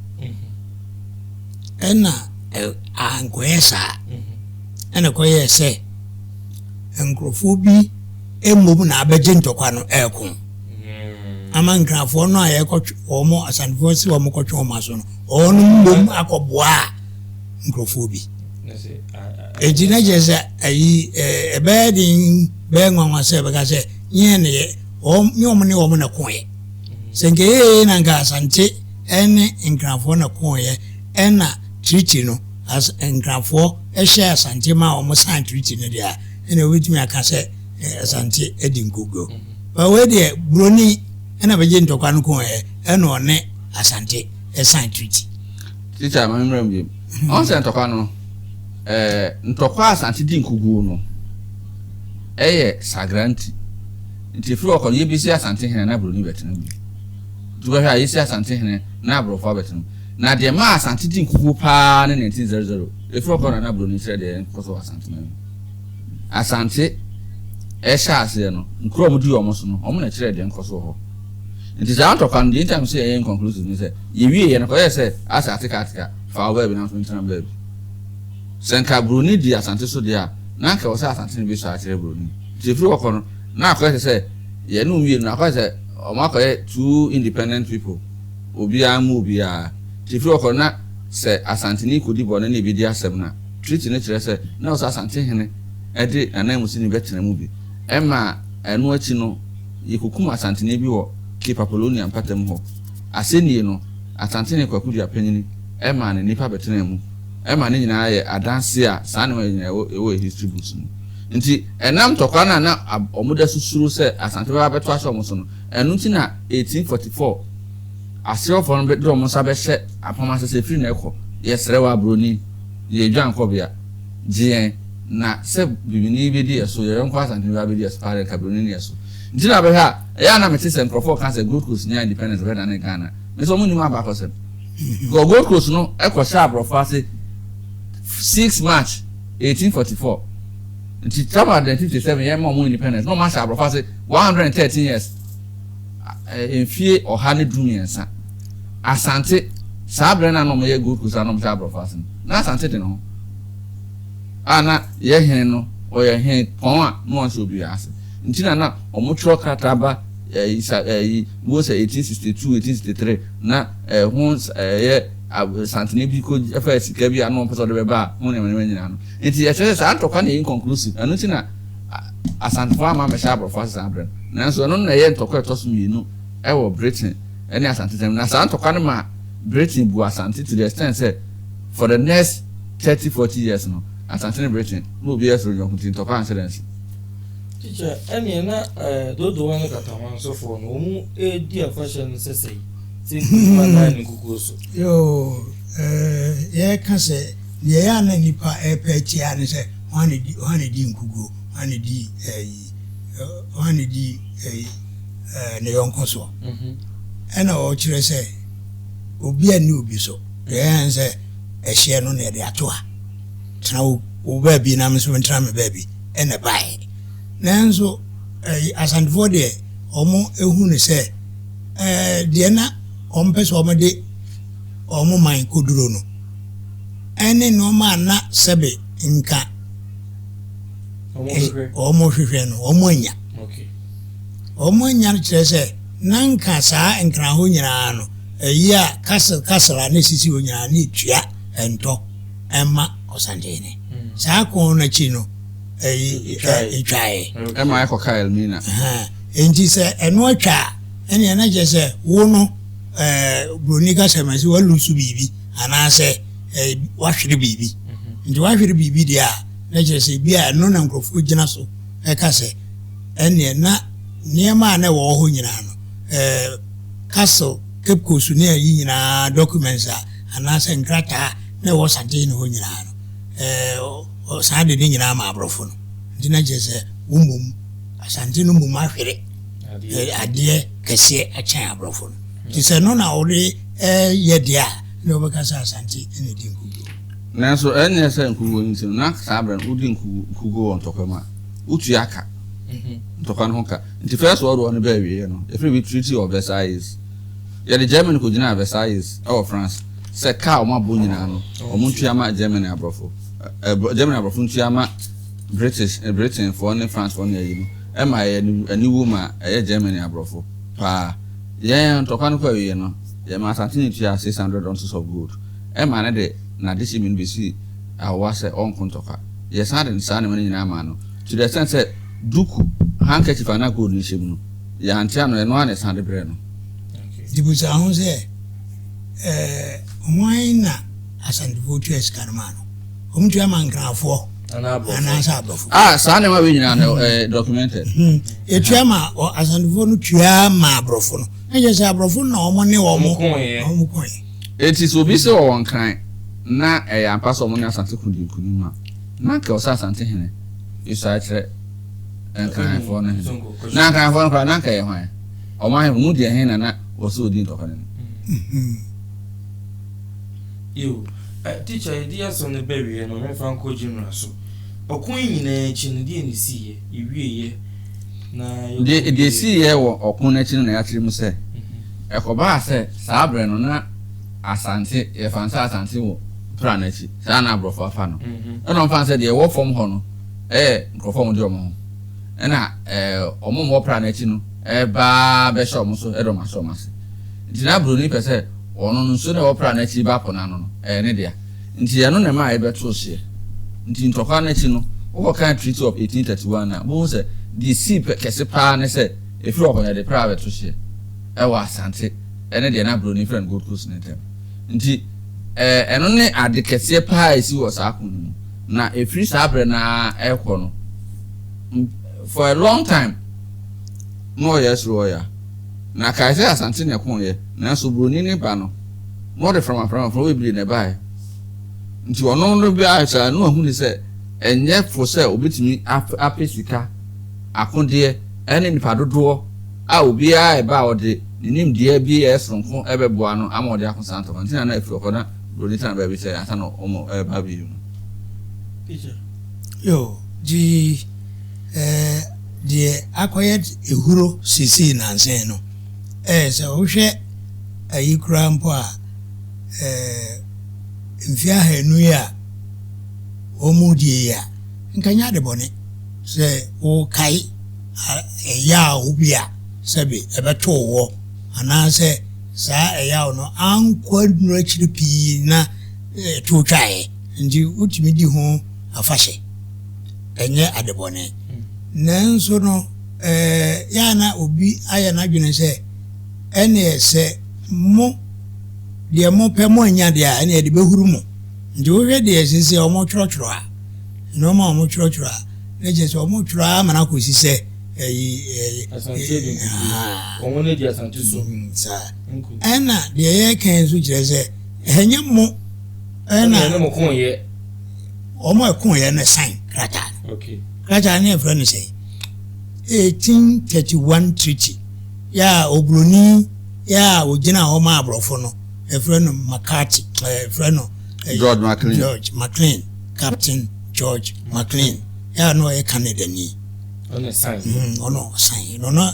Ɛna ankɔyɛ saa. Ɛna ɛkɔyɛɛ sɛ nkurɔfoɔ bi mmom na abɛgye ntɔkwa no ɛreko. Ama Nkrafoɔ no a yɛkɔtwe wɔn, Asantefoɔ se wɔn kɔtwe wɔn aso no, wɔn mmom akɔboa nkurɔfoɔ bi. Enti na kyerɛ sɛ ayi ɛbɛyɛ den bɛyɛ nwanwa sɛ ɛbɛka sɛ nyɛ ne yɛ wɔn nye wɔn ne wɔn na koeɛ. Sɛ nka ɛyɛ na nka Asante ɛne Nkrafoɔ na koeɛ ɛna treaty no as Nkrafoɔ ɛhyɛ Asante ma wɔn sign treaty no deɛ a ɛna wobɛtumi aka sɛ Asante adi nkoguo. Ba wei deɛ buroni ɛna bɛgye ntɔkwa no koeɛ ɛna ɔne Asante ɛsign treaty. Teacher, ma me mmra mu bio. Ɔn sɛ ntɔkwa no, ɛɛ ntɔkwa a Asante di nkoguo no ɛyɛ Sagranti. Nti efiri hɔ kɔ no yɛbɛsi Asante hene na buroni bɛtena mu. Nti wobɛhwɛ a yɛsi Asante hene na aborɔfo abɛtena mu. Na deɛ ɛmaa Asante di nkoguo paa ne 1900. Efiri hɔ kɔ na na buroni kyerɛ deɛ ɛnkɔ so wɔ Asante man mu. Asante ɛhyɛ aseɛ no, nkuro a wɔdi wɔn so no, wɔn na ɛkyerɛ deɛ nkɔ so wɔ hɔ. Nti saa ntɔkwa no, deɛ nti a mese ɛyɛ inconclusive ne sɛ, yɛwieeɛ no, kɔyɛɛ sɛ asɛ ateka ateka, fa wo baabi na nso ntena baabi. Sɛ nka buroni di Asante so deɛ a, na anka ɛwɔ sɛ Asante no bi sɔ akyerɛ buroni. Nti ɛfiri hɔ kɔ no, na akɔyɛ sɛ sɛ yɛne wɔn mmienu no, akɔyɛ sɛ wɔn akɔyɛ two independent people, obiara mmu obiara. Nti ɛfiri hɔ kɔ no, na sɛ Asanteni kɔdi bɔne na ɛbɛdi asɛm no a, treaty no kyerɛ sɛ na ɛwɔ sɛ Asantehene de n'ananmusini bɛtena mu bi. Ɛma ɛno akyi no, yɛkɔkum Asantene bi wɔ Cape Apollonia mpɔtam hɔ. Asɛnnie no, Asantehene Kwaku Duapanyini maa ne nnipa bɛtenaa mu. Ɛma ne nyinaa yɛ adanseɛ a saa nneɛma yi nyinaa ɛwɔ ɛwɔ yɛn history books mu. Nti ɛnam ntɔkwa no a na wɔda so suro sɛ Asante bɛba abɛto ahyɛ wɔn so no, ɛno nti na 1844 Aseɛfoɔ no de wɔn nsa bɛhyɛ apam ase sɛ firi nnɛ kɔ, yɛsrɛ wo aburoni, yɛ dwankɔbea, gye yɛn, na sɛ bibini bɛdi yɛn so, yɛn yɔnko Asanteni bɛba abɛdi yɛn so paa deɛ nka buroni nni yɛn so. Nti na bɛhwɛ a, ɛyɛ a na mete sɛ nkurɔfoɔ reka sɛ Gold Coast nyaa independence bɛdane Ghana. Me nso wɔnnim abakɔsɛm. Because Gold Coast no kɔhyɛ aborɔfo ase 6 March 1844. Nti 757 yɛn ma wɔn independence na wɔn ahyɛ aborɔfo ase 113 years. Mfie 113. Asante saa berɛ no a na wɔyɛ Gold Coast a na wɔhyɛ aborɔfo ase no, na Asante de ne ho. A na yɛ hene no ɔyɛ hene pɔn a na wɔnhyɛ obiara ase. Nti na na wɔtwerɛ krataa ba ɛyi sa ɛyi wo sɛ 1862 1863 na ɛho ɛyɛ santene bi kɔ ɛfa sika bi a na wɔpɛ sɛ ɔde bɛba a ho nneɛma nneɛma nyinaa no. Nti ɛkyerɛ sɛ saa ntɔkwa no yɛ inconclusive. Ɛno nti na Asantefoɔ amma ammɛhyɛ aborɔfo ase saa berɛ no. Nanso ɛno na ɛyɛ ntɔkwa a ɛtɔ so mmienu wɔ Britain ne Asante ntam. Na saa ntɔkwa no maa Britain buu Asante to the extent sɛ for the next 30, 40 years no, Asante ne Britain na obiara suro ne yɔnko nti ntɔkwa anhyɛ da ansi. Teacher, ɛneɛ na eh, Dodowa ne Katamansofoɔ no, wɔn redi afahyɛ no sɛ sɛi, sɛ nkukuo anaa ne nkukuo so? Yoo, eh, yɛka sɛ deɛ ɛyɛ a na nnipa repɛ atia ne sɛ hwan na di, hwan na di nkuguo, hwan na di ɛyi, hwan na di ɛyi, ɛɛ ne yɔnko soɔ. Ɛna ɔkyerɛ sɛ obi anni obi so. Deɛ ɛyɛ ne sɛ ɛhyeɛ no na yɛde ato ha. Tena wo, wo baabi na me nso mentena me baabi ɛna ɛbaeɛ. Nanso ɛyi Asantefoɔ deɛ wɔn ehu no sɛ ɛɛ deɛ na wɔn pɛ sɛ wɔn de wɔn man kɔduro no ɛne nneɛma a na sɛbe nka wɔhwehwɛ no, wɔanya. Wɔanya no kyerɛ sɛ na nka saa nkran hɔ nyinaa no, ayi a castle castle a na esisi hɔ nyinaa na etua ntɔ ɛma Ɔsantehene. Hmm. Saa ko no akyi no, ɛyi etwaeɛ. Ɛma ɛkɔka Elmina. Enti sɛ ɛno atwa a, ɛnneɛ na kyerɛ sɛ wo no ɛɛ buroni kasa ma sɛ walusu biribi anaasɛ ɛɛ wahwere biribi. Mhm. Nti wahwere biribi deɛ a, na kyerɛ sɛ ebi a ɛno na nkurɔfoɔ gyina so ɛka sɛ ɛnneɛ na nneɛma a na ɛwɔ hɔ nyinaa no ɛɛ castle Cape Coast ne ayi nyinaa documents a anaasɛ nkrataa a na ɛwɔ Santehene hɔ nyinaa no ɛɛ ɔsan de ne nyinaa ma aborɔfo no. Nti na kyerɛ sɛ wo mmom Asante no mmom ahwere adeɛ kɛseɛ akyɛn aborɔfo no. Nti sɛ ɛno na wode yɛ deɛ a, ɛnna wobɛka sɛ Asante na ɛdi nkuguo. Nanso ɛnyɛ sɛ nkuguo no nti no, na saa berɛ no wodi nkuguo wɔ ntɔkwa mu a, wotua ka, ntɔkwa no ho ka. Nti First World War no baa awieeɛ no, yɛfrɛ bi Treaty of Versailles. Yɛde Germany kɔgyinaa Versailles wɔ France sɛ ka a wɔabɔ nyinaa no, wɔntua ma Germany aborɔfo, Germany aborɔfo ntua ma British, Britainfoɔ ne Francefoɔ ne ayi no, ɛma ɛyɛ aniwu ma ɛyɛ Germany aborɔfo paa. Yɛn ntɔkwa no kɔ awieɛ no, yɛmaa Asante no tuaa 600 ounces of gold. Ɛmaa no de n'adehye mmienu bɛsii awowa sɛ ɔnko ntɔkwa. Yɛsan de saa nneɛma no nyinaa maa no to the extent sɛ duku, handkerchief a na gold no hyɛ mu no, yɛante ano, ɛno ara na yɛsan de brɛɛ no. Nti bisa ho sɛ, Ɛɛ, hwan na Asantefoɔ tua sika no maa no? Wɔn tua ma Nkrafoɔ anaasɛ aborɔfo? Ah, saa nneɛma wei nyinaa no ɛyɛ documented. Yɛtua ma Asantefoɔ no tua ma aborɔfo no. Na kyerɛ sɛ aborɔfo no na wɔn ne wɔn wɔn koeɛ. Enti sɛ obi sɛ ɔwɔ Nkran na ɛyɛ ampa sɛ wɔn ne Asante ko dii nkunim a, na anka ɛwɔ sɛ Asante hene suae kyerɛ Nkranfoɔ no hene. Na Nkranfoɔ no koraa na anka ɛyɛ hwan? Wɔn ahemfo mu deɛ he na na wɔ sɛ ɔdi ntɔkwa no anim? Yiw, tikya, yɛde asɛm no ba awieɛ no, memfa nkɔ General so. Ɔko yi nyinaa akyi no, deɛn na ɛsiiɛ? Yɛwieeɛ na yɛkɔ Deɛ wieeɛ. ɛsiiɛ wɔ ɔko no akyi no na yɛakyerɛ mu sɛ, ɛkɔbaa sɛ saa berɛ no na Asante, yɛfa no sɛ Asante wɔ pra no akyi, saa na aborɔfo afa no. Ɛna wɔfa no sɛ deɛ ɛwɔ fam hɔ no yɛ nkurɔfoɔ a wɔde wɔn ho. Ɛna wɔn a wɔwɔ pra no akyi no ba bɛhyɛ wɔn so de wɔn ahyɛ wɔn ase. Nti na buroni pɛ sɛ ɔno no nsuo no a ɛwɔ pra no akyi ba po no ano no, ɛyɛ ne dea. Nti ɛno na ɛmaa yɛbɛtoo hyeɛ. Nti ntɔkwa no akyi no, wokɔkan Treaty of 1831 no a, wobɛhu sɛ deɛ ɛsii pɛ kɛse paa ne sɛ Ɛfiri hɔ kɔ no, yɛde pra abɛto hyeɛ wɔ Asante ne deɛ na Buroni frɛ no Gold Coast no ntam. Nti ɛno ne ade kɛseɛ pa ara a ɛsi wɔ saa ko no mu. Na ɛfiri saa berɛ no ara rekɔ no, for a long time na ɔyɛ asuro ɔya. Na kae sɛ Asante na ɛkoeɛ, nanso Buroni no ba no, na ɔde framaframaframa bebree na ɛbaeɛ. Nti ɔno no baeɛ saa no, na wahu ne sɛ ɛnyɛ fo sɛ ɔbɛtumi apɛ sika, akodeɛ ne nnipa dodoɔ a obiara a ɛba a ɔde ne nimdeɛ bi a ɛyɛ soronko bɛboa no ama ɔde ako saa ntɔkwa. Nti na na ɛfiri hɔ na Buroni tena baabi sɛ ansa na wɔn reba bio no. Yo, gye eh, deɛ akɔyɛ ehuro seesei nansa yi no, eh, sɛ wohwɛ ayi koraa mpo a, eh, mfe ahanu yi a wɔredie yi a, nka nyɛ ade bɔne sɛ wokae ɛyaw bi a sɛbe ɛbɛtoo woɔ anaasɛ saa ɛyaw no ankɔ nnuru akyiri pii na ɛtow twaeɛ nti wotumi di ho afahyɛ. Ɛnyɛ ade bɔne. Nanso no, ɛyɛ a na obi ayɛ n'adwene sɛ ɛneɛ sɛ mo deɛ mopɛ moannya deɛ a ɛneɛ yɛde bɛhuru mo. Nti wohwɛ deɛ seesei a wɔtwerɛtwerɛ a, nneɛma a wɔtwerɛtwerɛ a, na kyerɛ sɛ wɔtwerɛ ara ma no akɔsi sɛ ɛyi ɛyi. Asante adi nkukuo. Wɔn adi Asante so. Saa. Ɛna deɛ yɛreka yi nso kyerɛ sɛ ɛnyɛ mo ɛna. Ɛne mo koeɛ. Wɔn a ɛkoeɛ no san krataa no. Okay. Krataa no yɛfrɛ no sɛ 1831 Treaty yɛ a oburoni yɛ a ogyina hɔ ma aborɔfo no yɛfrɛ no McCarthy yɛfrɛ no George McLean. George McLean Captain George McLean yɛ a na ɔyɛ Canada ni. Ɔno san. Ɔno san no na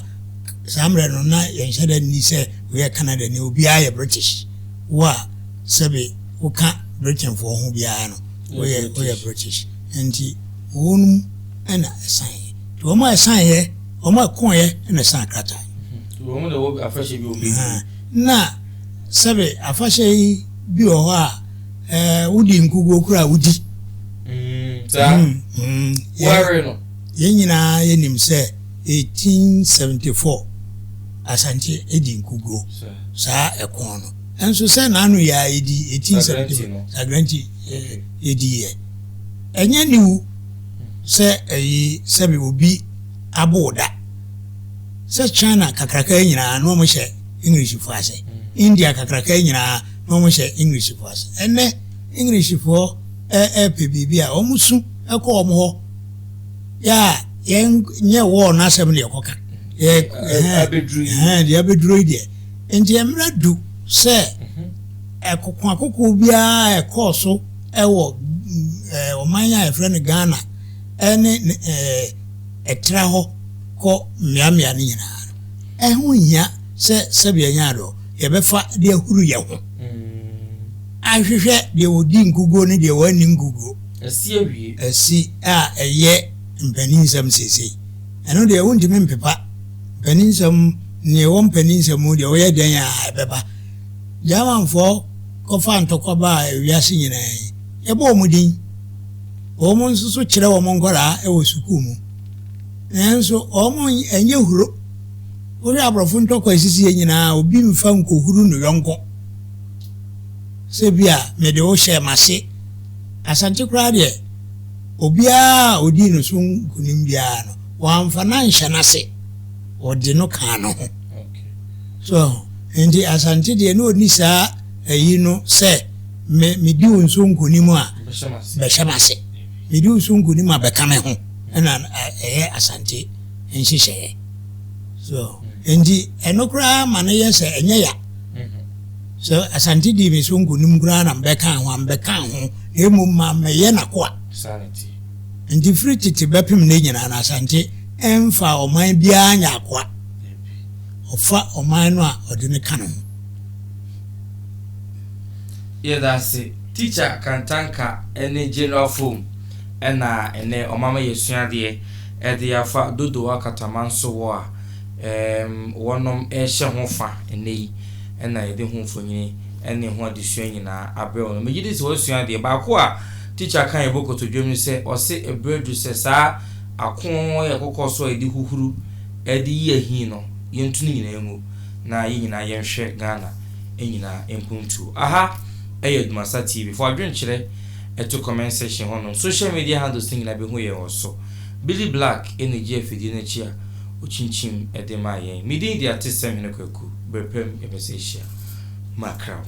saa mmerɛ no na yɛnhyɛ da nni sɛ woyɛ Canada ni, obiara yɛ British. Wo a sɛbe woka Britainfoɔ ho biara no woyɛ woyɛ British. Nti wɔnom na ɛsan. Nti wɔn a ɛsan yɛ wɔn a ɛkoeɛ na ɛsan krataa. Wɔn na ɛwɔ afahyɛ bi wɔn bɛdi. Na sɛbe afahyɛ yi bi wɔ hɔ a ɛɛ wodi nkuguo koraa wodi. Saa. Wɔre no. Yɛn nyinaa yɛnim sɛ 1874 Asante di nkuguo saa ɛko no. Nso sɛ n'ano yɛ a yɛdi 1874 Sagranti yɛdi yɛ. Ɛnyɛ aniwu sɛ ɛyi sɛbe obi abo da. Sɛ China kakraka yi nyinaa na wɔn hyɛ Englishfoɔ ase. India kakraka yi nyinaa na wɔn hyɛ Englishfoɔ ase. Ɛnnɛ Englishfoɔ ɛɛpɛ biribi a wɔn su kɔ wɔn hɔ. Yɛ a yɛn nyɛ wɔɔ no asɛm na yɛkɔka. Yɛ ɛhɛn deɛ abɛduro yi deɛ. Nti mmerɛ du sɛ ɛkokoakoko biara a ɛkɔɔ so wɔ ɔman a yɛfrɛ no Ghana ne ɛtra hɔ kɔ mmeammea no nyinaa no, ɛho nhia sɛ sɛdeɛ ɛnyɛ adɔ yɛbɛfa de ahuru yɛn ho ahwehwɛ deɛ wɔdi nkuguo ne deɛ wɔanni nkuguo. Asi awie. Asi a ɛyɛ mpaninsɛm seesei. Ɛno deɛ wontumi mpepa. Mpaninsɛm, nea ɛwɔ mpaninsɛm mu deɛ woyɛ dɛn a ɛbɛba. Germanfoɔ kɔfaa ntɔkwa baa wiase nyinaa yi, yɛbɔ wɔn din. Wɔn nso so kyerɛ wɔn nkwadaa wɔ sukuu mu. Nanso wɔn ɛnyɛ huro. Wohwɛ aborɔfo ntɔkwa a esisi yɛ nyinaa, obi mfa nkohuru ne yɔnko. Sɛ bi a mede wo hyɛ m'ase. Asante koraa deɛ, obiara a odii no so nkonim biara no, wamfa no anhyɛ n'ase. Ɔde no kaa ne ho. So nti Asante deɛ na ɔnni saa ayi no sɛ me medi wo nso nkonim a bɛhyɛ m'ase. Medi wo so nkonim a bɛka me ho. Ɛna ɛyɛ Asante nhyehyɛeɛ. So nti ɛno koraa ma no yɛ sɛ ɛnyɛ ya. Sɛ Asante dii me so nkonim koraa na mebɛkaa ho a, mebɛkaa ho na mmom ma mɛyɛ n'akoa. Nti firi tete bɛpem nnɛ nyinaa no Asante mfa ɔman biara nyɛ akoa. Ɔfa ɔman no a ɔde no ka ne ho. Yɛdase Teacher Kantanka ne General Foam na ɛnɛ ɔmama yɛsua adeɛ de afa Dodowa Katamanso wɔ a wɔnom rehyɛ ho fa ɛnɛ yi na yɛde ho mfonini ne ho adesua nyinaa abrɛ wo no. Megye di sɛ woasua adeɛ. Baako a teacher ka yɛbɔ kotodwam ne sɛ ɔse ɛberɛ aduru sɛ saa ako yɛ kɔkɔ so a yɛde huhuru. ɛde yi ahi no, yɛntu no nyinaa ngu na yɛn nyinaa yɛnhwɛ Ghana nyinaa mpuntuo. Aha ɛyɛ Dumasa TV. Fo adwenkyerɛ ɛto comment section hɔnom. Social media handles no nyinaa bɛhu yɛn wɔ so. Billy Black ɛna gye afidie no akyi a ɔkyinkyim ɛde maa yɛn. Me din de Atesɛm Hene Kwaku. Berɛ pam yɛbɛsɛ ahyia. Makraw.